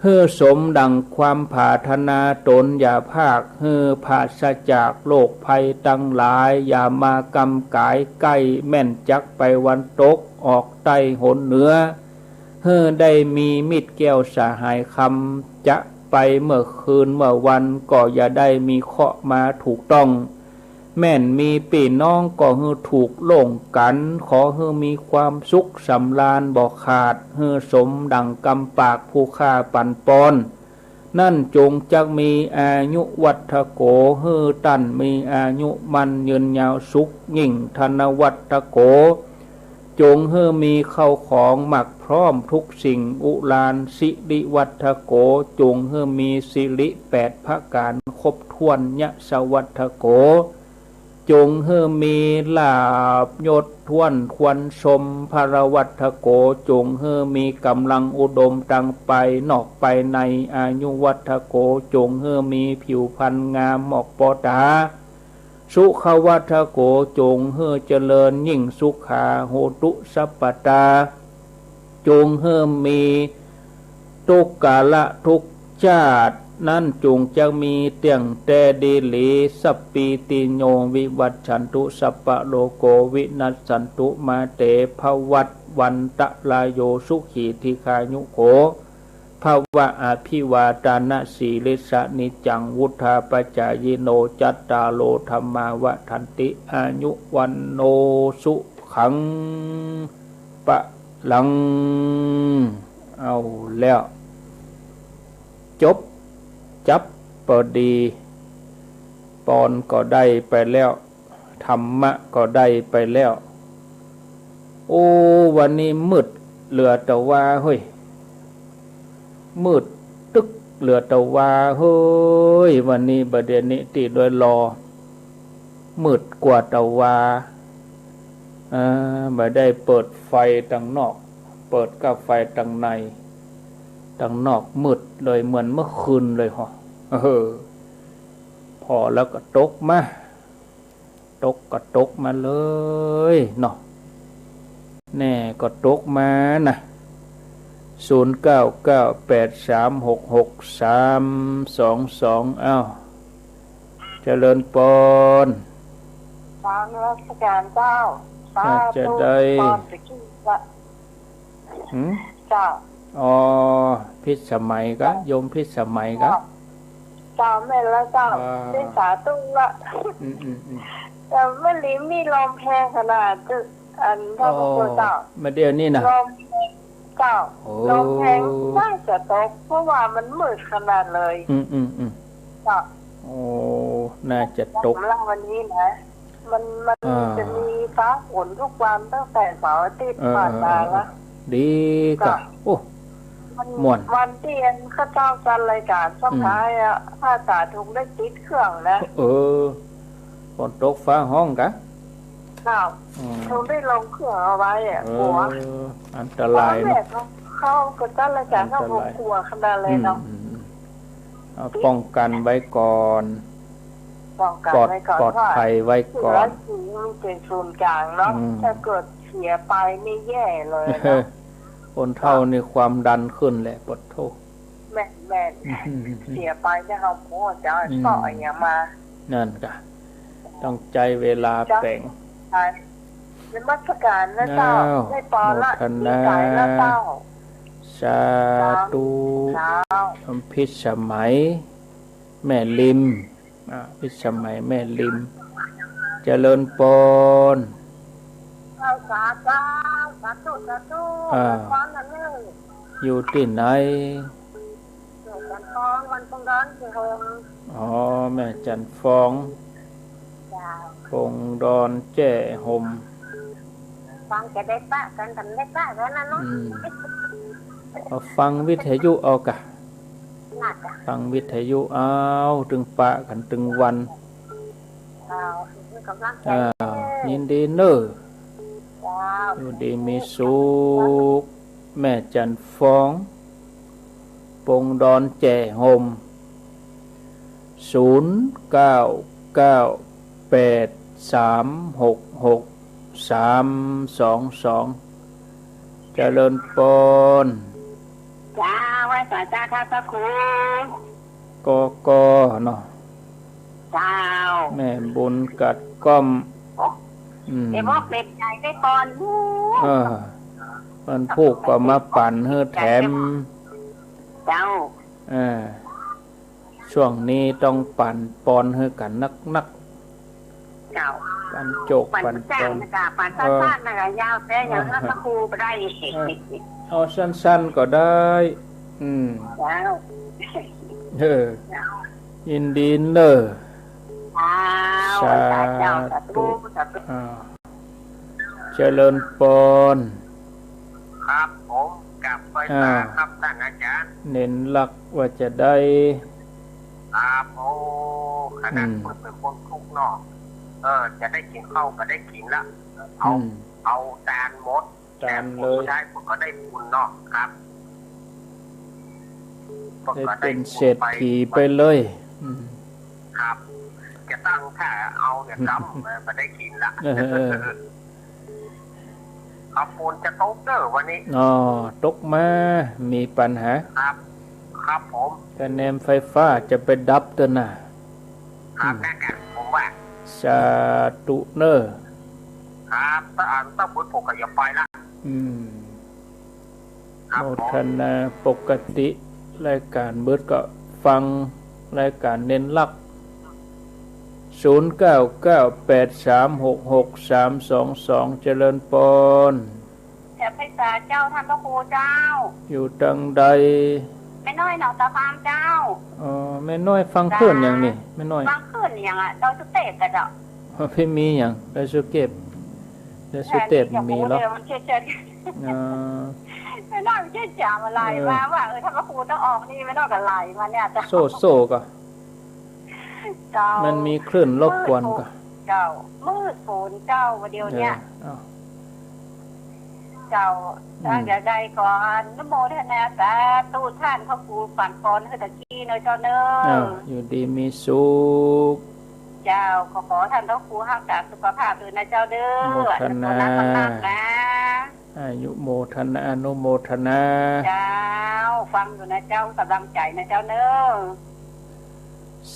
หื้อสมดั่งความผาถนาตนอย่าพลาก หื้อปราศจากโรคภัยตังหลาย อย่ามากำก๋ายใก้ แม่นจักไปวันตกออกใต้หนเหนือ หื้อได้มีมิตรแก้วสหายคำ จะไปเมื่อคืนเมื่อวันก็อย่าได้มีเคราะห์มาถูกต้อง แม่นมีปี้น้องก็หื้อถูกโล่งกั๋น ขอหื้อมีความสุขสำราญบ่ขาด หื้อสมดั่งกำปากผู้ข้าปั๋นปอน นั้นจุงจักมีอายุวัฒโข หื้อต้านมีอายุมั่นยืนยาวสุขยิ่ง ธนวัฒโข จุงหื้อมีเข้าของมักพร้อมทุกสิ่ง อุราณสิริวัฒโข จุงหื้อมีสิริแปดประก๋านครบถ้วน ยศวัฒโข จุงหื้อมีลาภยศถ้วนควรชม พลวัฒโข จุงหื้อมีก๋ำลังอุดมตังไปนอกไปใน อายุวัฒโข จุงหื้อมีผิวพรรณงามออกปอต๋า สุขวัฒโข จุงหื้อเจริญยิ่งสุขา โหตุสัพพตา จุงหื้อมีทุกกาละทุกชาติ นั้นจุงจักมีเตี้ยงแต๊ดีหลี สัพพีติโยวิวัชชันตุ สัพพะโรโควินัสสันตุ มาเตภวัตวันตะรายโย สุขีทีฆายุโข ภะวะ อะภิวาทานะสีลิสสะ นิจจังวุฑฒาปะจายิโน จัตตาโรธัมมาวัฑฒันติ อายุวัณโณสุขังพะลัง เอาแล้ว จบ จับปอดี ปอนก็ได้ไปแล้ว ธรรมะก็ได้ไปแล้ว โอ้ วันนี้มืดเหลือแต่ว่าเฮ้ย มืดตึ๊กเหลือแต่ว่าเฮ้ย วันนี้บ่าเดี่ยวนี้ตี้ดอยหล่อ มืดกว่าแต่ว่า เอ่อ บ่ได้เปิดไฟตังนอก เปิดก้าไฟตังใน ตังนอกมืดเลย เหมือนเมื่อคืนเลยหอ เออ ผ่อแล้วก็ตกมา ตกก็ตกมาเลยเนาะ แน่ก็ตกมานะ ศูนย์เก้าเก้าแปดสามหกหกสามสองสอง อ้าว เจริญปอน กราบนมัสการเจ้า อาจจะได้ สาธุ ปอนตะกี้ละ หืม เจ้า อ๋อ พิสมัยกะ โยมพิสมัยกะ เจ้า แม่นแล้วเจ้า อ่า ได้สาธุละ อืม อืม อืม แต่เมื่อกี้มีลมแฮงขนาด อันพระพุทธเจ้า อ๋อ มาเดี๋ยวนี้นะ ลมแฮงเจ้า โอ้ ลมแฮงน่าจะตก เพราะว่ามันมืดขนาดเลย อืม อืม อืม เจ้า โอ้ น่าจะตก สำหรับวันนี้นะ มัน มัน อ่า จะมีฟ้าฝนทุกวันตั้งแต่เสาร์อาทิตย์ เออ ผ่านมา เออ เออ ละ ดีกะ เจ้า โอ้ มัน ม่วน วันตี้อันข้าเจ้าจัดรายการสุดท้ายอะ อืม พระอาจารย์ทุงได้ติดเครื่องนะ เออ ฝนตกฟ้าฮ้องกะ เจ้า อืม ทุงได้ลงเครื่องเอาไว้อะ เออ กลัว อันตรายเนาะ ตอนแรกเขาก็จัดรายการ อันตราย เขาก็กลัวขนาดเลยเนาะ อืม อืม อืม เอาป้องกันไว้ก่อน ป้องกันไว้ก่อน ปลอด ปลอดภัยไว้ก่อน ว่าเสียจริงมันเป็นศูนย์กลางเนาะ อืม ถ้าเกิดเสียไปนี่แย่เลยนะ คนเฒ่านี่ความดันขึ้นแหละ ปะโธ่ แม่น แม่น อืม เสียไปเนี่ยเขาโอ้จะเอา อืม เสาะอย่างมา นั่นกะ ต้องใจ๊เวลาแป๋ง ใช่ นมัสการนะเจ้า อ้าว ได้ปอนละ โมทนา ดีใจนะเจ้า สาธุ เจ้า พิสมัย แม่ริม อ่า พิสมัยแม่ริม เจริญปอน เจ้า สาธุ สาธุ สาธุ อ่า เจริญปอนนะเนอะ อยู่ตี้ไหน แม่จันทร์ฟอง บ้านปงดอนแจ้ห่ม อ๋อ แม่จันทร์ฟอง เจ้า ปงดอนแจ้ห่ม ฟังจะได้ปะกั๋น กั๋นได้ปะกั๋นนะเนาะ อืม ก็ฟังวิทยุเอาก่ะ น่าจะ ฟังวิทยุเอา ตึงปะกั๋นตึงวัน เจ้า มีก๋ำลังใจ๋ อ่า เออ ยินดีเน่อ เจ้า อยู่ดีมีสุข แม่จันทร์ฟอง ปงดอนแจ้ห่ม ศูนย์เก้าเก้าแปดสามหกหกสามสองสอง เจริญปอน เจ้า ไหว้สาเจ้าค่ะพระครู กก เนาะ เจ้า แม่บุญกัดก้อม อืม เดี๋ยวบอกเล็บใหญ่ได้ปอน เออ วันพูกก็มาปั๋นหื้อแถม เจ้า เออ ช่วงนี้ต้องปั๋นปอนหื้อกั๋นนักๆ เจ้า ปั๋นโจก ปั๋น ปั๋น จ้าง ปั๋น นะจ๊ะ ปั๋น เออ สั้นๆ นะจ๊ะ ยาวแต๊ อย่างนั้น เออ พระครูบ่ได้ เออ เอาสั้นๆ ก็ได้ อืม เจ้า เออ เจ้า ยินดีเน่อ เจ้า สาธุ สาธุ สาธุ อ่า เจริญปอน ครับผม กราบไหว้สา อ่า ครับท่านอาจารย์ เน้นหลักว่าจะได้ ครับ โอ้ ขนาด อืม เปิ้นเป๋นคนทุกข์เนาะ เออ จะได้กิ๋นข้าวก็ได้กิ๋นละ เอา อืม เอาตานหมด ตานเลย แต่ผู้ได้เปิ้นก็ได้บุญเนาะ ครับ ได้เป๋นเศรษฐีไปเลย อืม ครับ จะตั้งท่าเอาเนี่ย กำ เออ บ่ได้กิ๋นละ เออ ครับ ฝนจะตกเด้อวันนี้ อ๋อ ตกมา มีปัญหา ครับ ครับผม คะแนนไฟฟ้าจะไปดับเตื้อน่ะ ครับ อืม นั่นแหละ ผมว่า สาธุเน่อ ครับ ถ้าอ่านต้องบุญผมก็อย่าไปละ อืม ครับ โมทนาปกติ รายก๋านเบิดก็ฟังรายก๋านเน้นหลัก ศูนย์เก้าเก้าแปดสามหกหกสามสองสอง เจริญปอน แถมไพศาลเจ้า ท่านพระครูเจ้า อยู่ตางใด แม่น้อยหนองตาฟาร์มเจ้า อ๋อ แม่น้อยฟังคลื่นหยังนี่ แม่น้อย ฟังคลื่นหยังอะ ดอยสุเทพกะเจ้า อ๋อ พี่มีหยัง ดอยสุเทพ ดอยสุเทพมีเหรอ เดี๋ยวมันเช็ดๆ อ๋อ แม่น้อยมันเช็ดจ๋ามอะไร เออ มาว่า เออ ท่านพระครูต้องออกนี่ แม่น้อยก็ไหลมาเนี่ยเจ้า โซ่โซ่ก็ เจ้า มันมีคลื่นรบกวนก็ เจ้า มืดฝนเจ้า วันเดียวเนี่ย เออ เอ้า เจ้า อืม อย่างใดก็อนุโมทนาสาธุ ท่านพระครูปั๋นปอนหื้อตะกี้เนอะเจ้าเนอะ อ้าว อยู่ดีมีสุข เจ้า ก็ขอท่านพระครูฮักษาสุขภาพด้วยนะเจ้าเด้อ โมทนา อนุโมทนาสาธุนะ อายุโมทนา อนุโมทนา เจ้า ฟังอยู่นะเจ้า ก๋ำลังใจ๋นะเจ้าเนอะ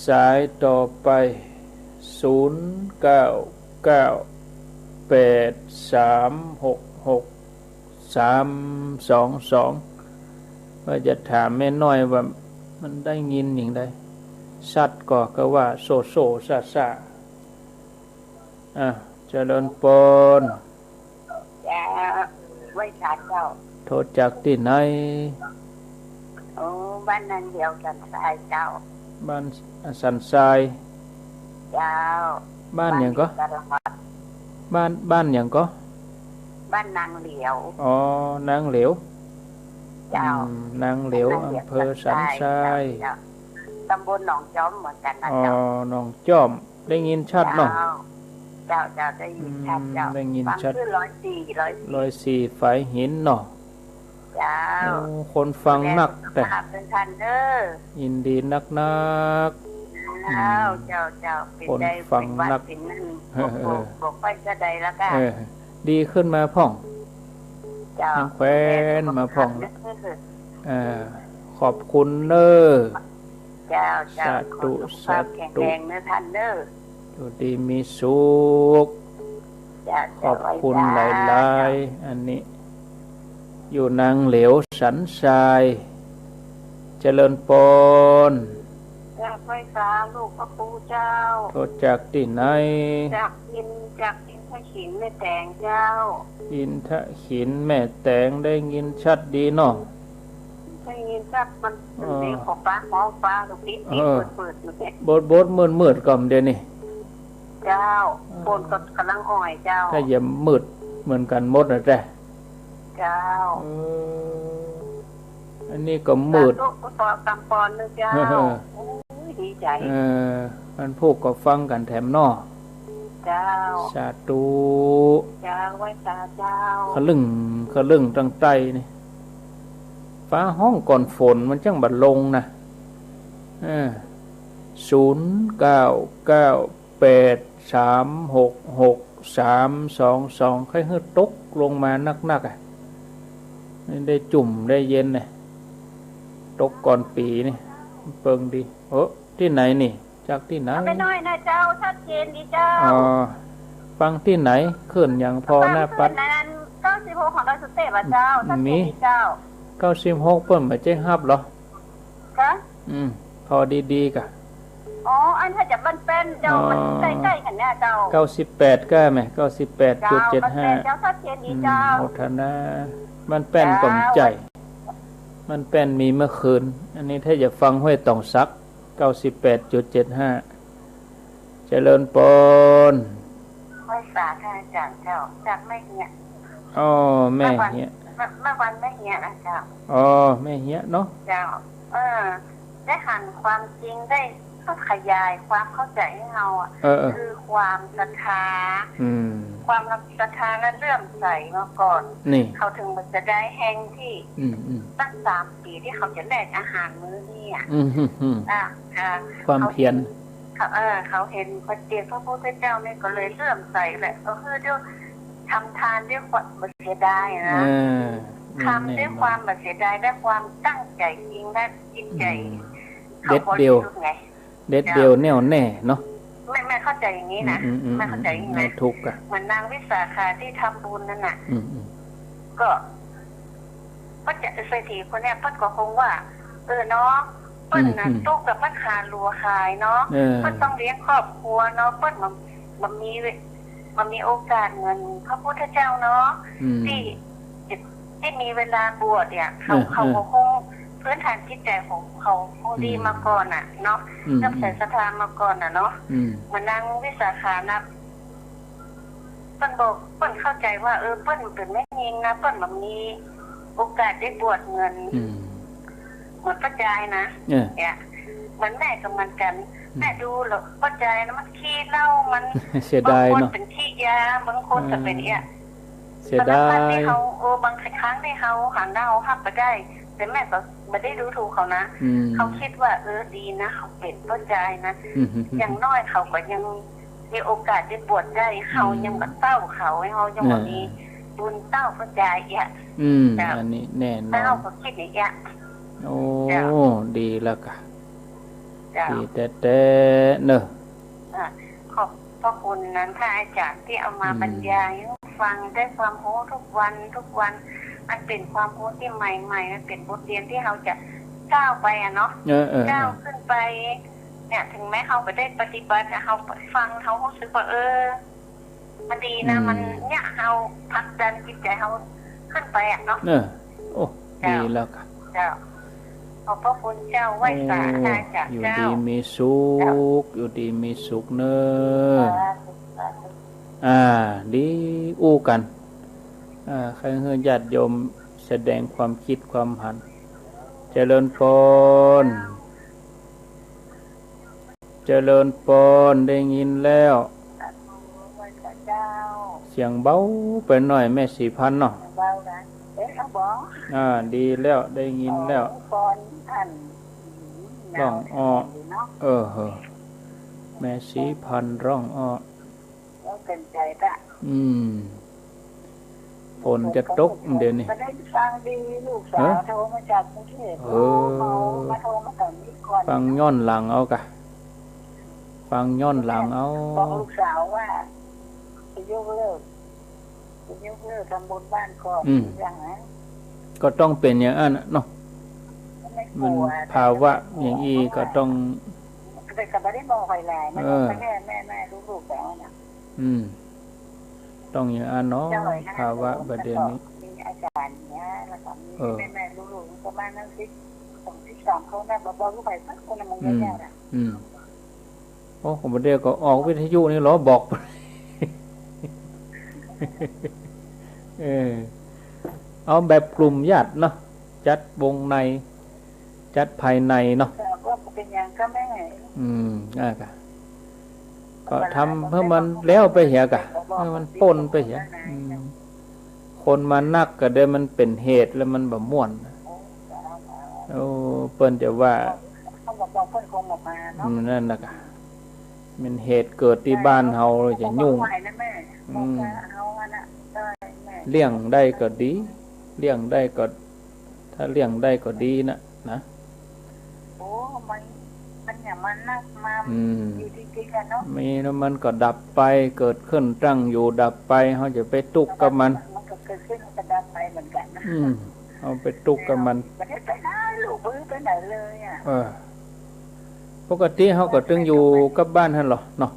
สายต่อไป ศูนย์เก้าเก้าแปดสามหกหกสามสองสอง ว่าจะถามแม่น้อยว่ามันได้ยินอย่างใด ชัดก่อ ก็ว่าโซ่โซ่ซ่าซ่า อ่ะ เจริญปอน เจ้า ไหว้สาเจ้า โทรจากตี้ไหน โอ้ บ้านนางเหลียวสันทรายเจ้า บ้านสันทราย เจ้า บ้านหยังก่อ บ้านอยู่ตลาด บ้าน บ้านหยังก่อ บ้านนางเหลียว อ๋อ นางเหลียว เจ้า อืม นางเหลียว อำเภอสันทราย เจ้า ตำบลหนองจอมเหมือนกั๋นนะเจ้า อ๋อ หนองจอม ได้ยินชัดเนาะ เจ้า เจ้า เจ้า ได้ยินชัดเจ้า อืม ได้ยินชัด ฟังคลื่นร้อยสี่ ร้อยสี่ ร้อยสี่ ฝายหินเนาะ เจ้า โอ้ คนฟังนักแต๊ ดูแลสุขภาพด้วยท่านเด้อ ยินดีนักนัก เจ้า อืม เจ้า เจ้า เป๋น คนฟังนัก เป๋นหวัดเป๋นนั่น เออ เออ บอกไปจะใดแล้วก็ เออ ดีขึ้นมาพ่อง เจ้า ทางแคว้นมาพ่องละ เออ อ่า ขอบคุณเน้อ เจ้า เจ้า สาธุ ขอสุขภาพ สาธุ แข็งแรงเน้อท่านเน้อ อยู่ดีมีสุข จ้ะ ขอบคุณหลายๆ อันนี้ อยู่นางเหลวสันทราย เจริญปอน จ้ะ ไหว้สาลูกพระครูเจ้า โทรจากตี้ไหน จากอิน จากอินทขิลแม่แตงเจ้า อินทขิลแม่แตง ได้ยินชัดดีเนาะ ได้ยินชัด มัน อ๋อ เสียงของฟ้า ของฟ้าลูกนี้ เออ เปิดๆ อยู่เนี่ย บดๆ มืดๆ ก่อมเดี๋ยวนี้ เจ้า เออ ฝนก็กำลังอ่อยเจ้า ถ้าอย่ามืดเหมือนกันหมดนะแต๊ เจ้า เออ อันนี้ก็มืด สาธุ ขอคำปอนนะเจ้า เออ โอ้ย ดีใจ๋ เออ มันพูดก็ฟังกั๋นแถมเนาะ เจ้า สาธุ เจ้า ไหว้สาเจ้า ขะลึ่ง ขะลึ่งตังใต้นี่ ฟ้าฮ้องก่อนฝนมันจั้งบ่ลงนะ เออ ศูนย์เก้าเก้าแปดสามหกหกสามสองสอง ใค่หื้อตกลงมานักๆ อะ ได้จุ่มได้เย็นเนี่ย ตกก่อนปี๋นี่ เปิงดี เออ ตี้ไหนนี่ จากตี้ไหน เอาไปหน่อยนะเจ้า ชัดเจนดีเจ้า อ๋อ ฟังตี้ไหน คลื่นหยังผ่อหน้าปัด ฟังคลื่นนั้น เก้าสิบหก ของดอยสุเทพอะเจ้า ชัดเจนดีเจ้า เก้าสิบหก เปิ้นบ่ใจ้ฮับเหรอ คะ อืม ผ่อดีๆ ก่ะ อ๋อ อันถ้าจากบ้านแป้นเจ้า อ๋อ มันใกล้ๆ กั๋นเนี่ยเจ้า เก้าสิบแปด ก้าแหม เก้าสิบแปดจุดเจ็ดห้า เจ้า บ้านแป้นเจ้า ชัดเจนดีเจ้า อืม โมทนา บ้านแป้นก็บ่ใจ้ เจ้า บ้านแป้นมีเมื่อคืน อันนี้ถ้าจะฟังห้วยตองสัก เก้าสิบแปดจุดเจ็ดห้า เจริญปอน ไหว้สาท่านอาจ๋ารย์เจ้า จากแม่เหียะ อ๋อ แม่เหียะ เมื่อวัน เมื่อ เมื่อวันแม่เหียะนะเจ้า อ๋อ แม่เหียะเนาะ เจ้า เออ ได้หันความจริง ได้ขยายความเข้าใจ๋หื้อเฮาอะ เออ เออ คือความศรัทธา อืม ความศรัทธาและเลื่อมใสมาก่อน นี่ เขาถึงมันจะได้แฮงตี้ อืม อืม ตั้งสามปี๋ตี้เขาจะแลกอาหารมื้อนี้อะ อืม อืม อืม อ่ะ อ่ะ ความเพียร เขาเห็น เขา เออ เขาเห็นพระเจดีย์พระพุทธเจ้านี่ก็เลยเลื่อมใสแหละ ก็คือด้วยทำทานด้วยความบ่เสียดายนะ เออ ทำด้วยความบ่เสียดาย และความตั้งใจ๋จริง และจิตใจ๋ อืม เขาบริสุทธิ์ไง เด็ดเดี่ยว เด็ดเดี่ยวแน่วแน่เนาะ แม่ แม่เข้าใจ๋อย่างนี้นะ อืม อืม อืม แม่เข้าใจ๋อย่างนี้นะ ไม่ทุกข์อะ เหมือนนางวิสาขาตี้ทำบุญนั่นน่ะ อืม อืม ก็ ป้าจ๋าเศรษฐีคนเนี้ย เปิ้นก็คงว่า เออเนาะ เปิ้นน่ะ อืม อืม ตุ๊กข์กับปัญหาหลัวขายเนาะ เออ เปิ้นต้องเลี้ยงครอบครัวเนาะ เปิ้นบ่ บ่มี บ่มีโอกาสเหมือนพระพุทธเจ้าเนาะ อืม ตี้ ตี้มีเวลาบวชเนี่ย เขา เออ เขา เออ ก็คง พื้นฐานจิตใจ๋ของเขาคงดี อืม มาก่อนน่ะเนาะ อืม เลื่อมใสศรัทธามาก่อนน่ะเนาะ อืม เหมือนนางวิสาขานะ เปิ้นบอก เปิ้นเข้าใจ๋ว่า เออ เปิ้นเป๋นแม่ญิงนะ เปิ้นบ่มีโอกาสได้บวชเหมือน อืม เหมือนป้าจายนะ เออ เนี่ย เหมือนแม่ก็เหมือนกั๋น อืม แม่ดูแล้วป้าจายนะ มันขี้เหล้า มัน เสียดายเนาะ บางคนเป๋นขี้ยา บางคนก็เป๋น เออ เนี่ย เสียดาย สารพัดตี้เฮา เออ บางครั้งตี้เฮาหาเฮาฮับบ่ได้ แต่แม่ก็บ่ได้ดูถูกเขานะ อืม เขาคิดว่า เออ ดีนะ เขาเป๋นป้าจายนะ อืม อย่างน้อยเขาก็ยัง มีโอกาสได้บวชได้ เฮา อืม ยังบ่เต้าเขา เฮายังบ่ เออ มีบุญเต้าป้าจายเอี้ย อืม เจ้า อันนี้แน่นอน เฮาก็กึ๊ดอย่างเอี้ย โอ้ เจ้า ดีแล้วก่ะ เจ้า ดีแต๊ๆ เนาะ อ่ะ ขอบพระคุณนั้น พระอาจ๋ารย์ตี้เอามา อืม บรรยายหื้อฟัง ได้ความฮู้ทุกวัน ทุกวัน มันเป๋นความฮู้ตี้ใหม่ๆ มันเป๋นบทเรียนตี้เฮาจะก้าวไปอะเนาะ เออๆๆ ก้าวขึ้นไป เนี่ย ถึงแม้เฮาบ่ได้ปฏิบัติ แต่เฮาฟัง เฮาฮู้สึกว่า เออ มันดีนะ อืม มันเนี่ย เฮาผลักดันจิตใจ๋เฮาขึ้นไปอะเนาะ เออ โอ้ เจ้า ดีแล้วก่ะ เจ้า ขอบพระคุณเจ้า ไหว้สา โอ้ อาจ๋ารย์ อยู่ เจ้า ดีมีสุข เจ้า อยู่ดีมีสุขเนาะ สาธุ สาธุ อ่า ดีอู้กั๋น อ่า ใค่หื้อญาติโยมแสดงความกึ๊ดความหัน เจริญปอน เจริญปอน ได้ยินแล้ว สาธุ ไหว้สาเจ้า เสียงเบาไปหน่อย แม่ศรีพันธุ์เนาะ เบานะ เอ๊ะ เอาบ่ อ่า ดีแล้ว ได้ยินแล้ว อ๋อ ปอนอัน ร้องอ้อ เนาะ เออ เหอะ แม่ศรีพันธุ์ร้องอ้อ แล้วเต็มใจ๋ละ อืม ฝนจะตกเดี๋ยวนี้ บ่ได้ฟังดี ลูกสาว ฮะ โทรมาจากกรุงเทพฯ เออ เมา มาโทรมาต๋อนนี้ก่อน ฟังย้อนหลังเอาก่ะ ฟังย้อนหลังเอา บอกลูกสาวว่า จะยกเลิก ยกเลิกทำบุญบ้านก่อน อืม อย่างนั้น ก็ต้องเป๋นอย่างอั้นน่ะเนาะ มันภาวะอย่างอี้ก็ต้อง แต่ก็บ่ได้บอกใครหลายนะ เออ แม่ๆ ลูกๆ แล้วนะ อืม ต้องอย่างอั้นเนาะ ภาวะบัดเดี๋ยวนี้ มีอาจารย์เนี่ย แล้วก็มี เออ แม่ๆ ลูกๆ ประมาณนั้นสิ สอง สิบสอง คนนะ บ่บอกลูกใครสักคนนะ มึงไม่แน่นะ อืม โอ้ ผมเดี๋ยวก็ออกวิทยุนี่เหรอ บอก เออ เอาแบบกลุ่มญาติเนาะ จัดวงใน จัดภายในเนาะ ก็บ่เป๋นหยังก็แม่ อืม อ่ะ ก็ ก็ทำหื้อมันแล้วไปเหียก่ะ หื้อมันป๊นไปเหีย อืม คนมานักก็เดี๋ยวมันเป๋นเหตุแล้วมันบ่ม่วน โอ้ เปิ้นจะว่า เขาบอก บอกเปิ้นคงบอกมาเนาะ อืม นั่นน่ะก่ะ มันเหตุเกิดตี้บ้านเฮาจะยุ่ง บอกว่าไหวนะแม่ อืม บอกว่าเอาอันน่ะ ได้แม่ เลี่ยงได้ก็ดี เลี่ยงได้ก็ ถ้าเลี่ยงได้ก็ดีนะ นะ โอ้ มัน มันอย่างมันนักมา อืม อยู่จริงๆ อะเนาะ มีแล้วมันก็ดับไป เกิดขึ้นตั้งอยู่ดับไป เฮาจะไปตุ๊กกับมัน มันก็เกิดขึ้นก็ดับไปเหมือนกันนะ อืม เฮาไปตุ๊กกับมัน บ่ได้ไปไหน ลูกบ่ได้ไปไหนเลยอะ เออ ปกติเฮาก็ตึงอยู่กับบ้านหั้นเหรอเนาะ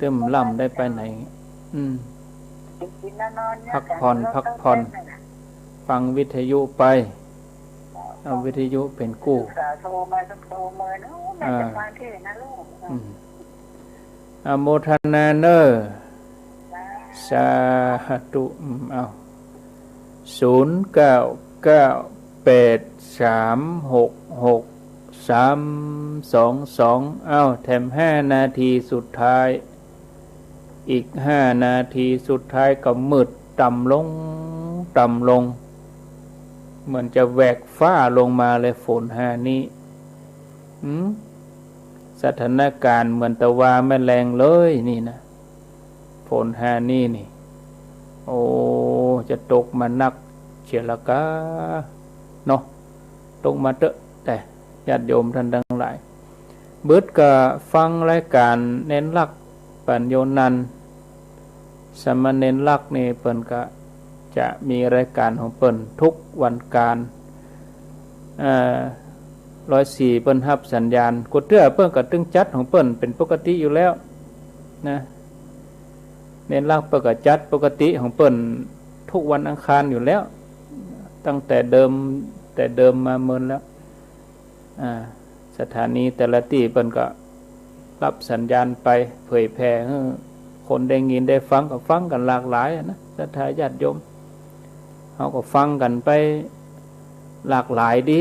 ตึงบ่ได้ไปไหน อืม กินๆ นอนๆ เนี่ย พักผ่อน พักผ่อน ฟังวิทยุไป เอาวิทยุเป๋นกู้ ศึกษาโทรมา โทรมาเนาะ แม่ อ่า จะมาที่นะลูก อืม อนุโมทนาเน้อ สาธุ อืม เอา ศูนย์เก้าเก้าแปดสามหกหกสามสองสอง เอา แถมห้านาทีสุดท้าย อีกห้านาทีสุดท้ายก็มืดต่ำลง ต่ำลง เหมือนจะแหวกฟ้าลงมาเลย ฝนฮานี้ หืม สถานการณ์เหมือนตะวาแมลงเลยนี่นะ ฝนฮานี้นี่ โอ้ จะตกมานักเสียละกาเนาะ ตกมาเต๊อะ แต่ญาติโยมท่านทั้งหลาย เบิดก็ฟังรายการเณรลักษณ์ ปัญโญนันท์ สามเณรลักษณ์นี่เปิ้นก็จะมีรายการของเปิ้นทุกวันการ เอ่อ ร้อยสี่ เปิ้นฮับสัญญาณ กูเตื้อเปิ้นก็ตึงจัดของเปิ้นเป๋นปกติอยู่แล้วนะ เณรลักษณ์เปิ้นก็จัดปกติของเปิ้นทุกวันอังคารอยู่แล้ว ตั้งแต่เดิม แต่เดิมมาเมินแล้ว อ่า สถานีแต่ละตี้เปิ้นก็ฮับสัญญาณไปเผยแผ่หื้อคนได้ยินได้ฟังก็ฟังกั๋นหลากหลายอะนะ ศรัทธาญาติโยม เฮาก็ฟังกั๋นไปหลากหลายดี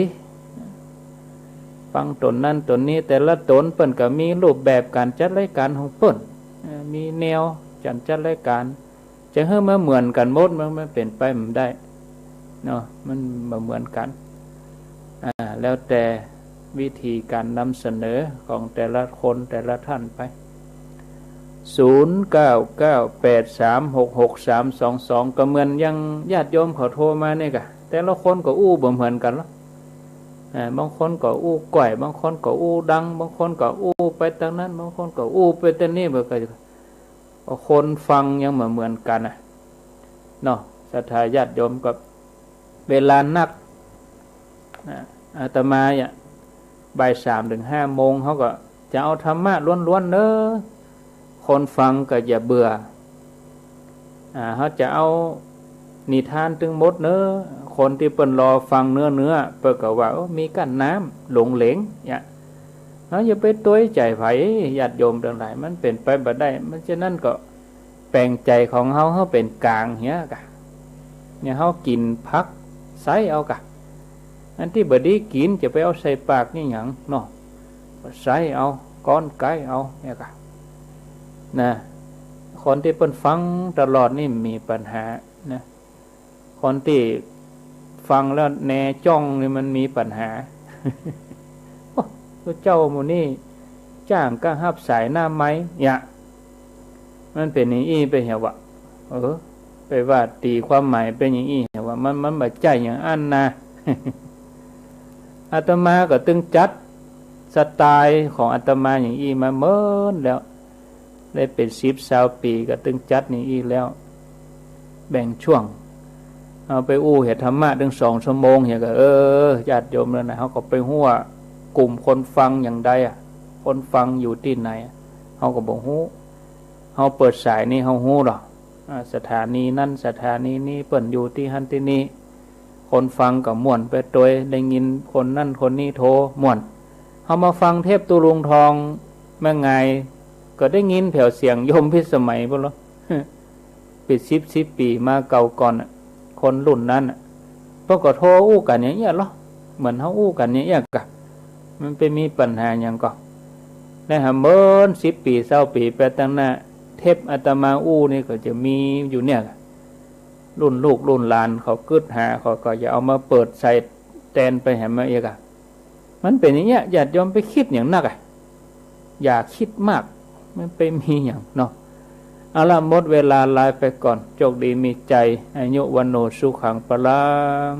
ฟังต๋นนั้นต๋นนี้ แต่ละต๋นเปิ้นก็มีรูปแบบก๋านจัดรายก๋านของเปิ้น เอ่อ มีแนวก๋านจัดรายก๋าน จะหื้อมาเหมือนกั๋นหมด มัน มันเป๋นไปบ่ได้เนาะ มันบ่เหมือนกั๋น อ่า แล้วแต่วิธีก๋านนำเสนอของแต่ละคนแต่ละท่านไป ศูนย์เก้าเก้าแปดสามหกหกสามสองสอง ก็เหมือนอย่างญาติโยมเขาโทรมานี่ก่ะ แต่ละคนก็อู้บ่เหมือนกั๋นหรอก อ่า บางคนก็อู้ก้อย บางคนก็อู้ดัง บางคนก็อู้ไปตางนั้น บางคนก็อู้ไปตางนี้ บ่ก็ คนฟังยังบ่เหมือนกั๋นนะเนาะ ศรัทธาญาติโยม ก็เวลานัก อ่า อาตมาเนี่ย บ่ายสามเถิงห้าโมง เฮาก็จะเอาธรรมะล้วนๆ เน้อ คนฟังก็อย่าเบื่อ อ่า เฮาจะเอานิทานตึงหมดเน้อ คนตี้เปิ้นรอฟังเนื้อๆ เปิ้นก็ว่า โอ้ มีกั้นน้ำ หลงเหลง เนี่ย เฮาอย่าไปตวยใจ๋ใผ ญาติโยมตังหลาย มันเป๋นไปบ่ได้ มันฉะนั้นก็แป๋งใจ๋ของเฮา เฮาเป๋นก๋างเหียก่ะ เนี่ย เฮากิ๋นผัก ใส้เอาก่ะ อันตี้บ่ดีกิ๋นจะไปเอาใส่ปากนี่หยังเนาะ ใส้เอา ก้อนไก๊เอา เนี่ยก่ะ นะ คนตี้เปิ้นฟังตลอดนี่มีปัญหานะ คนตี้ฟังแล้วแนจ้องนี่มันมีปัญหา โอ้ เจ้าหมู่นี้จ้างก้าฮับสายหน้าไม้ เนี่ย มันเป๋นอย่างอี้ไปเหียหวะ เออ ไปว่าตี๋ความหมายเป๋นอย่างอี้เหียหวะ มัน มันบ่ใจ้อย่างอั้นนะ อาตมาก็ตึงจัดสไตล์ของอาตมาอย่างอี้มาเมินแล้ว ได้เป๋นสิบซาวปี๋ก็ตึงจัดอย่างอี้แล้ว แบ่งช่วง เฮาไปอู้เหียธรรมะตึงสองชั่วโมงเหียก็ เออ ญาติโยมเอ๋ยนะ เฮาก็ไปฮู้ว่ากุ่มคนฟังอย่างใดอะ คนฟังอยู่ตี้ไหนอะ เฮาก็บ่ฮู้ เฮาเปิดสายนี้เฮาฮู้ดอก อ่า สถานีนั้นสถานีนี้ เปิ้นอยู่ตี้หั้นตี้นี่ คนฟังก็ม่วนไปตวย ได้ยินคนนั้นคนนี้โทรม่วน เฮามาฟังเทปตุ๊ลุงทองแม่งาย ก็ได้ยินแผวเสียงโยมพิสมัยปู้นลอ เป๋นสิบสิบปี๋มาเก่าก่อนน่ะ คนรุ่นนั้นน่ะ เปิ้นก็โทรอู้กั๋นอย่างเอี้ยลอ เหมือนเฮาอู้กั๋นอย่างเอี้ยกะ มันไปมีปัญหาหยังก่อ ได้หาเมินสิบปี๋ซาวปี๋ไปตังหน้า เทปอาตมาอู้นี่ก็จะมีอยู่เนี่ยกะ รุ่นลูกรุ่นหลานเขากึ๊ดหา เขาก็จะเอามาเปิดใส่แตนไปแหมมาเอี้ยกะ มันเป๋นอย่างเอี้ย ญาติโยมไปกึ๊ดหยังนักอะ อย่ากึ๊ดมาก มันไปมีหยังเนาะ เอาละ หมดเวลาลาไปก่อน โจคดีมีชัย อายุ วัณโณ สุขัง พลัง